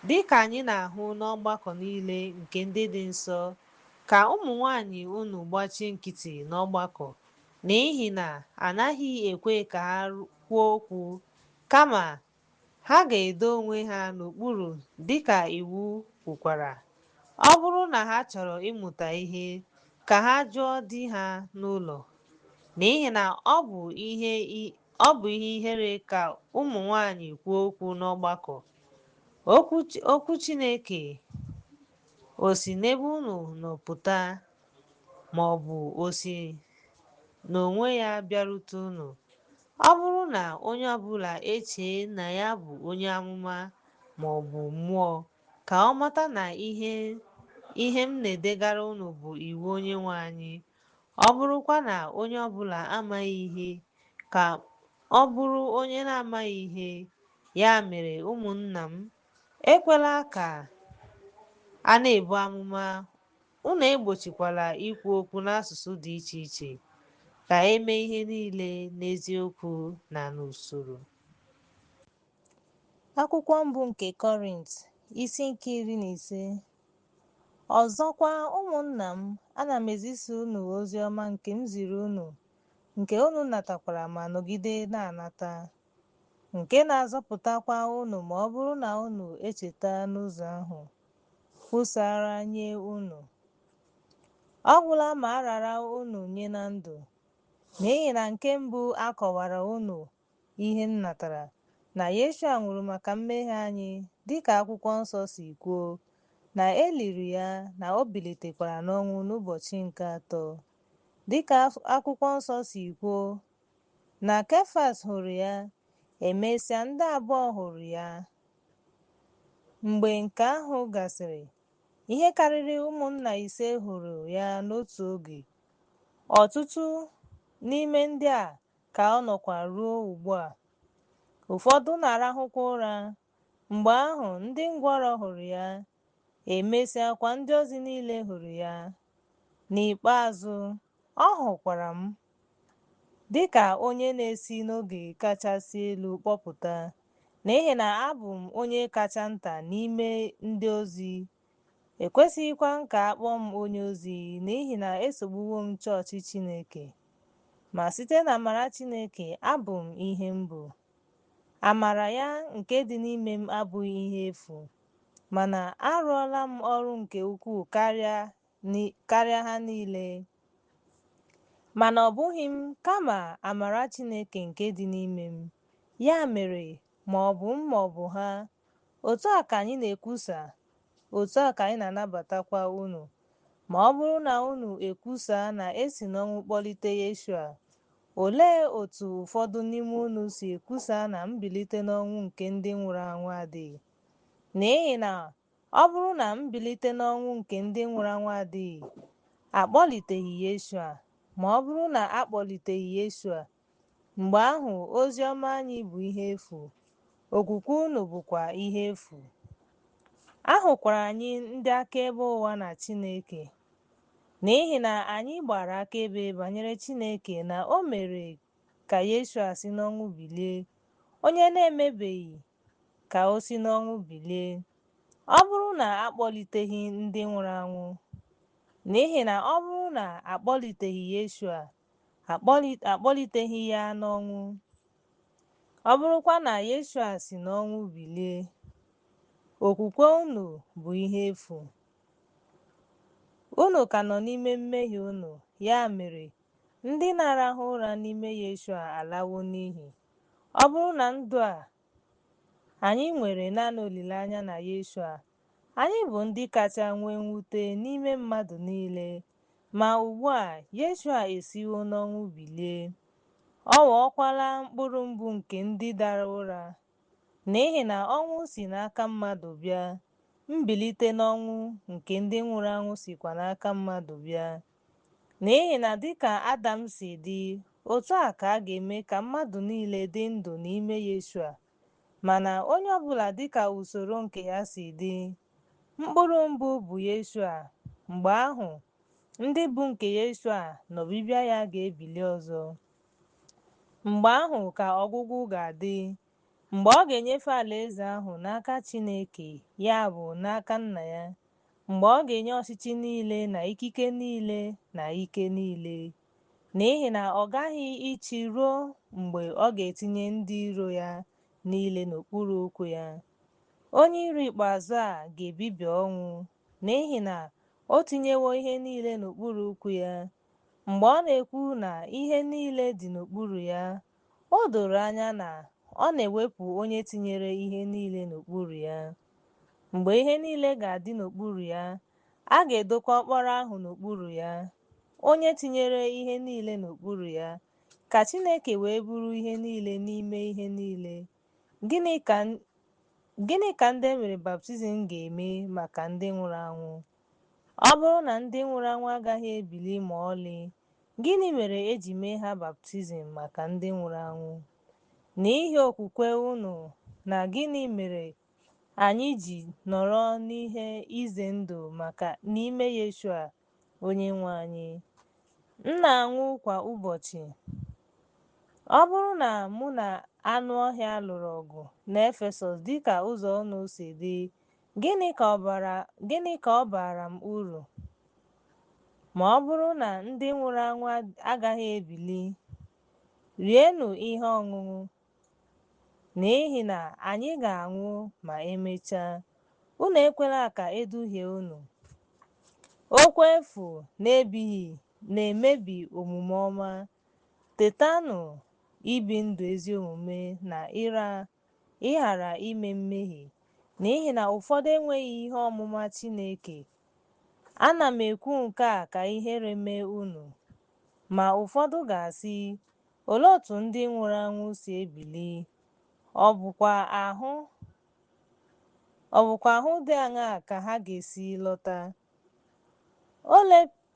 dị ka anyị na-ahụ n'ọgbakọ niile nke ndị dị nsọ. Ka ụmụ nwanyị unu gbachie nkịtị n'ọgbakọ, n'ihi na a naghị ekwe ka ha kwuo okwu, kama ha ga-edo onwe ha n'okpuru dịka iwu kwukwara. Ọ bụrụ na ha chọrọ ịmụta ihe, ka ha jụọ di ha n'ụlọ, n'ihi na ọ bụ ihe ihere ka ụmụ nwanyị kwuo okwu n'ọgbakọ. Okwu Chineke o si n'ebe unu nọ pụta, ma ọ bụ o si n'onwe ya bịarute unu? Ọ bụrụ na onye ọbụla echee na ya bụ onye amụma ma ọ bụ mmụọ, ka ọ mata na ihe m na-edegara unu bụ iwu Onyenwe anyị. Ọ bụrụkwa na onye ọbụla amaghị ihe, ka ọ bụrụ onye na-amaghị ihe. Ya mere, ụmụnna m, ekwela ka a na-ebu amụma, unu egbochikwala ikwu okwu n'asụsụ dị iche iche, ka e mee ihe niile n'eziokwu na n'usoro. Akwụkwọ mbụ nke Kọrint, isi nke 15. Ọzọkwa, ụmụnna m, ana m ezisa unu ozi ọma nke m ziri unu, nke unu natakwara ma nọgide na-anata, nke na-azọpụtakwa unu ma ọ bụrụ na unu echeta n'ụzọ ahụ kwusara nye unu. Ọ gwụla ma a rara unu nye na ndụ, n'ihi na nke mbụ a kọwara unu ihe m natara, na Yeshua nwụrụ maka mmehie anyị dịka akwụkwọ nsọ si kwuo, na e liri ya, na o bilitekwara n'ọnwụ n'ụbọchị nke atọ, dịka akwụkwọ nsọ si kwuo, na Kefas hụrụ ya, emesịa ndị abụọ hụrụ ya. Mgbe nke ahụ gasịrị, ihe karịrị ụmụnna ise hụrụ ya n'otu oge. Ọtụtụ n'ime ndị a ka ọ nọkwa ruo ugbu a. Ụfọdụ na-arahụkwa ụra. Mgbe ahụ ndị ngwọrọ hụrụ ya, emesịakwa ndị ozi niile hụrụ ya. N'ikpeazụ, ọ hụkwara m, dịka onye na-esi n'oge kachasị elu kpọpụta, n'ihi na abụ m onye kacha nta n'ime ndị ozi. Ekwesịghịkwa m ka a kpọọ m onye ozi, n'ihi na esogbuwo m chọọchị Chineke. Ma site n'amara Chineke, abụ m ihe m bụ. Amara ya nke dị n'ime m abụghị ihe efu, mana arụọla m ọrụ nke ukwuu karịa ha niile. Mana ọ bụghị m, kama amara Chineke nke dị n'ime m. Ya mere, ma ọ bụ m ma ọ bụ ha, otu a ka anyị na-ekwusa, otu a ka anyị na-anabatakwa unu. Ma ọ bụrụ na unu ekwusaa na e si n'ọnwụ kpọlite Yeshua, olee otu ụfọdụ n'ime unu si ekwusa na mbilite n'ọnwụ nke ndị nwụrụ anwụ adịghị? N'ihi na ọ bụrụ na mbilite n'ọnwụ nke ndị nwụrụ anwụ adịghị, a kpọliteghị Yeshua. Ma ọ bụrụ na a kpọliteghị Yeshua, mgbe ahụ ozi ọma anyị bụ ihe efu, okwukwe unu bụkwa ihe efu. A hụkwara anyị ndị akaebe ụgha na Chineke, n'ihi na anyị gbara akaebe banyere Chineke na o mere ka Yeshua si n'ọnwụ bilie, onye na-emebeghị ka o si n'ọnwụ bilie. Ọ bụrụ na a kpọliteghị ndị nwụrụ anwụ, n'ihi na ọ bụrụ na a kpọliteghị Yeshua, akpọliteghị ya n'ọnwụ. Ọ bụrụkwa na Yeshua si n'ọnwụ bilie, okwukwe unu bụ ihe efu. Unu ka nọ n'ime mmehie unu, ya mere, ndị na-arahụ ụra n'ime Yeshua alawo n'iyi. Ọ bụrụ na ndụ a anyị nwere naanị olileanya na Yeshua, anyị bụ ndị kacha nwee mwute n'ime mmadụ niile. Ma ugbu a, Yeshua esiwo n'ọnwụ bilie. Ọ ghọọkwala mkpụrụ mbụ nke ndị dara ụra. N'ihi na ọnwụ si n'aka mmadụ bịa, mbilite n'ọnwụ nke ndị nwụrụ anwụ sikwa n'aka mmadụ bịa. N'ihi na dịka Adam si dị, otu a ka a ga-eme ka mmadụ niile dị ndụ n'ime Yeshua. Mana onye ọbụla dịka usoro nke ya si dị. Mkpụrụ mbụ bụ Yeshua, mgbe ahụ ndị bụ nke Yeshua n'ọbịbịa ya ga-ebili ọzọ. Mgbe ahụ ka ọgwụgwụ ga-adị, mgbe ọ ga-enyefe alaeze ahụ n'aka Chineke, ya bụ n'aka Nna ya, mgbe ọ ga-enye ọchịchị niile na ikike niile na ike niile. N'ihi na ọ gaghị ịchị ruo mgbe ọ ga-etinye ndị iro ya niile n'okpuru ụkwụ ya. Onye iro ikpeazụ a ga-ebibi ọnwụ, n'ihi na o tinyewo ihe niile n'okpuru ụkwụ ya. Mgbe ọ na-ekwu na ihe niile dị n'okpuru ya, o doro anya na ọ na-ewepụ onye tinyere ihe niile n'okpuru ya. Mgbe ihe niile ga-adị n'okpuru ya, a ga-edokwa Ọkpara ahụ n'okpuru ya, onye tinyere ihe niile n'okpuru ya, ka Chineke wee bụrụ ihe niile n'ime ihe niile. Gịnị ka ndị e mere baptizim ga-eme maka ndị nwụrụ anwụ? Ọ bụrụ na ndị nwụrụ anwụ agaghị ebili ma ọlị, gịnị mere e ji mee ha baptizim maka ndị nwụrụ anwụ? N'ihi okwukwe unu na gịnị mere anyị ji nọrọ n'ihe ize ndụ maka n'ime Yeshua Onyenwe anyị? M na-anwụ kwa ụbọchị. Ọ bụrụ na mụ na anụ ọhịa lụrụ ọgụ n'Efesọs dịka ụzọ unu si dị, gịnị ka ọ baara m uru? Ma ọ bụrụ na ndị nwụrụ anwụ agaghị ebili, rienụ ihe ọṅụṅụ, n'ihi na anyị ga-anwụ ma emechaa. Unu ekwela ka e duhie unu. Okwu efu na-emebi omume ọma. Tetanụ ibi ndụ ezi omume na ịghara ime mmehie, n'ihi na ụfọdụ enweghị ihe ọmụma Chineke. Ana m ekwu nke a ka ihere mee unu. Ma ụfọdụ ga-asị, Olee otú ndị nwụrụ anwụ si ebili? Ọ bụkwa ahụ dị aṅaa ka ha ga-esi lọta?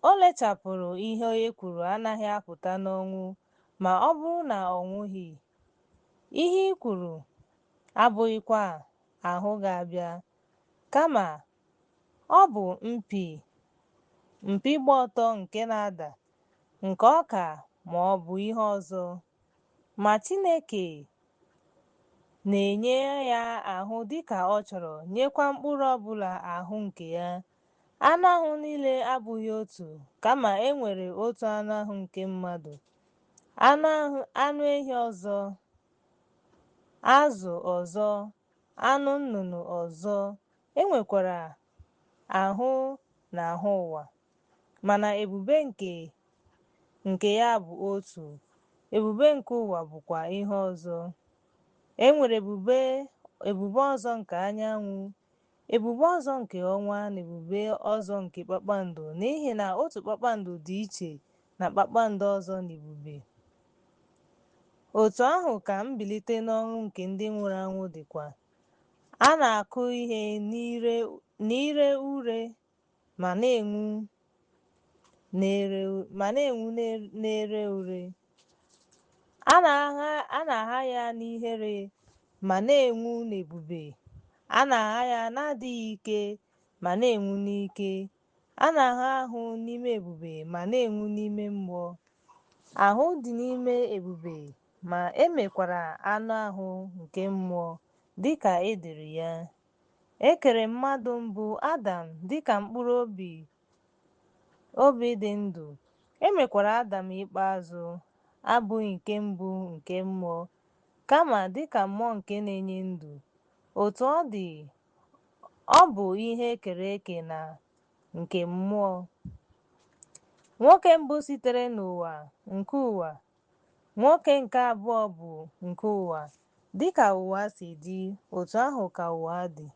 O lechapụrụ ihe e kwuru anaghị apụta n'ọnwụ ma ọ bụrụ na ọ nwụghị. Ihe i kwuru abụghịkwa ahụ ga-abịa, kama ọ bụ mpi gba ọtọ nke na-ada, nke ọka ma ọ bụ ihe ọzọ. Ma Chineke na-enye ya ahụ dịka ọ chọrọ, nyekwa mkpụrụ ọbụla ahụ nke ya. Anụ ahụ niile abụghị otu, kama e nwere otu anụ ahụ nke mmadụ, anụ ehi ọzọ, azụ ọzọ, anụ nnụnụ ọzọ. E nwekwara ahụ na ahụ ụwa, mana ebube nke ya bụ otu, ebube nke ụwa bụkwa ihe ọzọ. E nwere ebube ọzọ nke anyanwụ, ebube ọzọ nke ọnwa, na ebube ọzọ nke kpakpando, n'ihi na otu kpakpando dị iche na kpakpando ọzọ n'ebube. Otu ahụ ka mbilite n'ọnwụ nke ndị nwụrụ anwụ dịkwa. A na-akụ ihe n'ire ure ma na-enwu na-ere ure. A na-agha ya n'ihere ma na-enwu n'ebube. A na-agha ya n'adịghị ike ma na-enwu n'ike. A na-agha ahụ n'ime ebube ma na-enwu n'ime mmụọ. Ahụ dị n'ime ebube, ma e mekwara anụ ahụ nke mmụọ, dịka e dere ya. E kere mmadụ mbụ, Adam, dịka mkpụrụ obi dị ndụ. E mekwara Adam ikpeazụ, abụghị nke mbụ nke mmụọ, kama dịka mmụọ nke na-enye ndụ. Otu ọ dị, ọ bụ ihe e kere eke na nke mmụọ. Nwoke mbụ sitere n'ụwa nke ụwa, nwoke nke abụọ bụ nke ụwa. Dịka ụwa si dị, otu ahụ ka ụwa dị.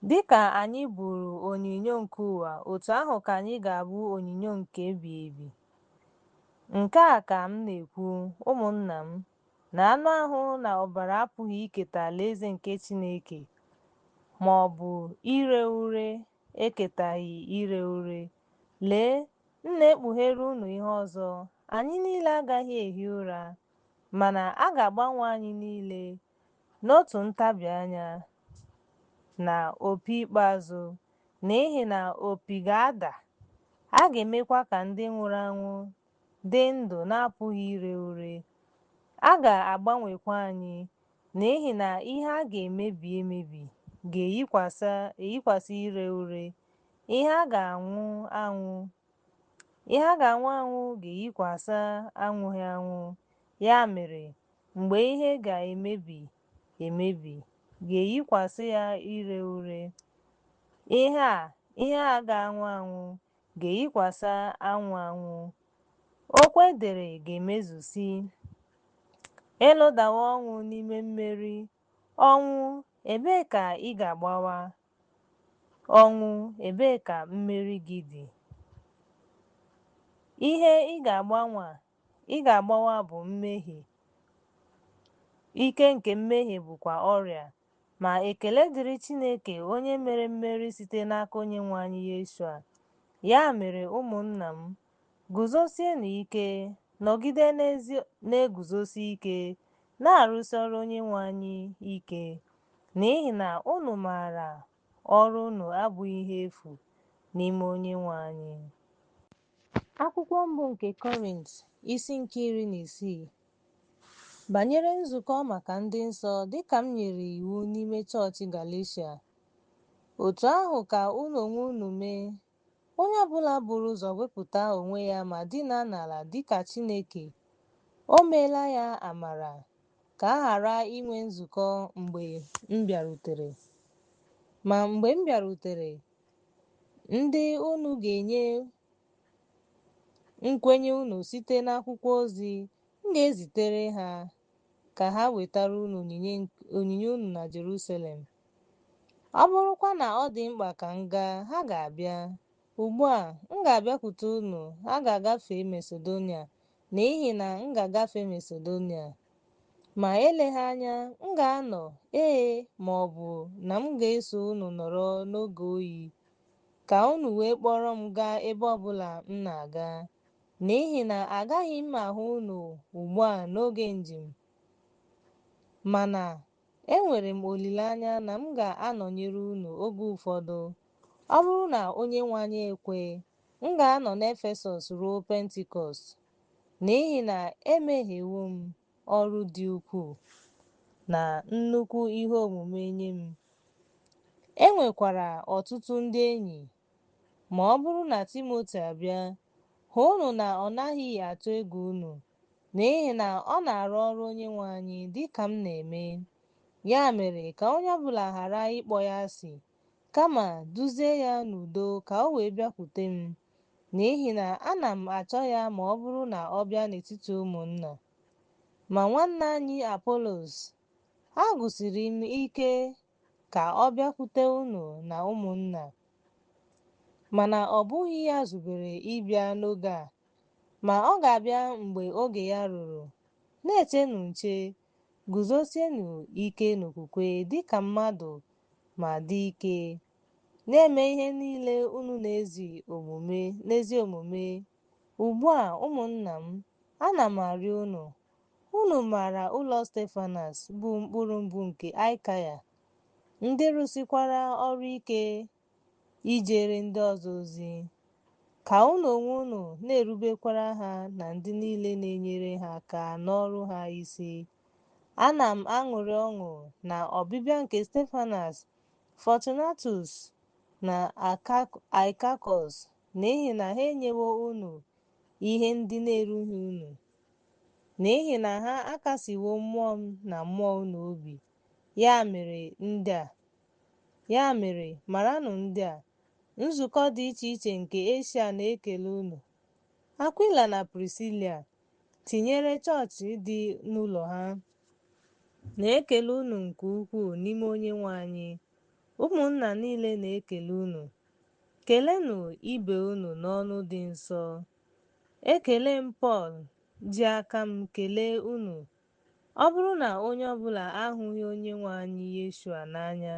Dịka anyị bụrụ onyinyo nke ụwa, otu ahụ ka anyị ga-abụ onyinyo nke ebighị ebi. Nke a ka m na-ekwu, ụmụnna m, na anụ ahụ na ọbara apụghị iketa alaeze nke Chineke, ma ọ bụ ire ure eketaghị ire ure. Lee, m na-ekpughere unu ihe ọzọ: anyị niile agaghị ehi ụra, mana a ga-agbanwe anyị niile n'otu ntabi anya na opi ikpeazụ, n'ihi na opi ga-ada, a ga-emekwa ka ndị nwụrụ anwụ dị ndụ na-apụghị ire ure. A ga-agbanwekwa anyị, n'ihi na ihe a ga-emebi emebi ga-eyikwasị ire ure, ihe a ga-anwụ anwụ ga-eyikwasị anwụghị anwụ. Ya mere, mgbe ihe ga-emebi emebi ga-eyikwasị ya ire ure, ihe a ga-anwụ anwụ ga-eyikwasị anwụ anwụ. Okwu edere ga-emezu sị, Elodawo ọnwụ n'ime mmeri. Ọnwụ, ebee ka ị ga-agbawa? Ọnwụ, ebee ka mmeri gị dị? Ihe ị ga-agbawa bụ mmehie, ike nke mmehie bụkwa ọrịa. Ma ekele dịrị Chineke onye mere mmeri site n'aka Onyenwe anyị Yeshua. Ya mere, ụmụnna m, guzosienụ ike, nọgide na-eguzosi ike, na-arụsi ọrụ Onyenwe anyị ike, n'ihi na unu maara ọrụ unu abụghị ihe efu n'ime Onyenwe anyị. Akwụkwọ mbụ nke Kọrint, isi nke 16. Banyere nzukọ maka ndị nsọ, dịka m nyere iwu n'ime chọọchị Galeshia, otu ahụ ka unu onwe unu mee. Onye ọbụla buru ụzọ wepụta onwe ya ma dina n'ala dịka Chineke, o meela ya amara, ka a ghara inwe nzukọ mgbe m bịarutere. Ma mgbe m bịarutere, ndị unu ga-enye nkwenye unu site n'akwụkwọ ozi m ga-ezitere ha ka ha wetara unu onyinye unu na Jerusalem. Ọ bụrụkwa na ọ dị mkpa ka m gaa, ha ga-abịa. Ugbu a, m ga-abịakwute unu, ha ga-agafe Masedonia, n'ihi na m ga-agafe Masedonia. Ma eleghị anya, m ga-anọ, ee, ma ọ bụ na m ga-eso unu nọrọ n'oge oyi, ka unu wee kpọrọ m gaa ebe ọbụla m na-aga, n'ihi na agaghị m ahụ unu ugbu a n'oge njem. Mana enwere m olileanya na m ga-anọnyere unu oge ụfọdụ. Ọ bụrụ na Onyenwe anyị ekwe, m ga-anọ n'Efesọs ruo Pentikọst, n'ihi na emeghewo m ọrụ dị ukwuu na nnukwu ihe omume nye m. E nwekwara ọtụtụ ndị enyi, ma ọ bụrụ na Timoti abịa, hụnụ na ọ naghị atụ egwu unu, n'ihi na ọ na-arụ ọrụ Onyenwe anyị dịka m na-eme. Ya mere, ka onye ọbụla ghara ịkpọ ya asị, kama duzie ya n'udo ka o wee bịakwute m, n'ihi na ana m achọ ya ma ọ bụrụ na ọ bịa n'etiti ụmụnna. Ma nwanne anyị Apolos, agụsiri m ike ka ọ bịakwute unu na ụmụnna, mana ọ bụghị ya zubere ịbịa n'oge a, ma ọ ga-abịa mgbe oge ya ruru. Na-echenụ nche, guzosienụ ike n'okwukwe dịka mmadụ ma dị ike, na-eme ihe niile unu n'ezi omume. Ugbu a, ụmụnna m, ana m arịọ unu, unu maara ụlọ Stefanas bụ mkpụrụ mbụ nke Akaya, ndị rụsikwara ọrụ ike ijere ndị ọzọ ozi, ka unu onwe unu na-erubekwara ha na ndị niile na-enyere ha aka n'ọrụ ha isi. Ana m aṅụrị ọṅụ na ọbịbịa nke Stefanas, Fortunatus na Aịkakọs, n'ihi na ha enyewo unu ihe ndị na-erughị unu, n'ihi na ha akasiwo mmụọ m na mmụọ unu obi. Ya mere, maranụ ndị a, nzukọ dị iche iche nke Eshia na-ekele unu. Akwila na Prisila, tinyere chọọchị dị n'ụlọ ha, na-ekele unu nke ukwuu n'ime Onyenwe anyị. Ụmụnna niile na-ekele unu. Kelenụ ibe unu n'ọnụ dị nsọ. Ekele m Pọl ji aka m kelee unu. Ọ bụrụ na onye ọbụla ahụghị Onyenwe anyị Yeshua n'anya,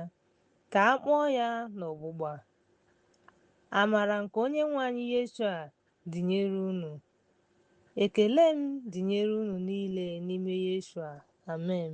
ka a kpọọ ya n'ọgbụgba. Amara nke Onyenwe anyị Yeshua dịnyere unu. Ekele m dịnyere unu niile n'ime Yeshua. Amen.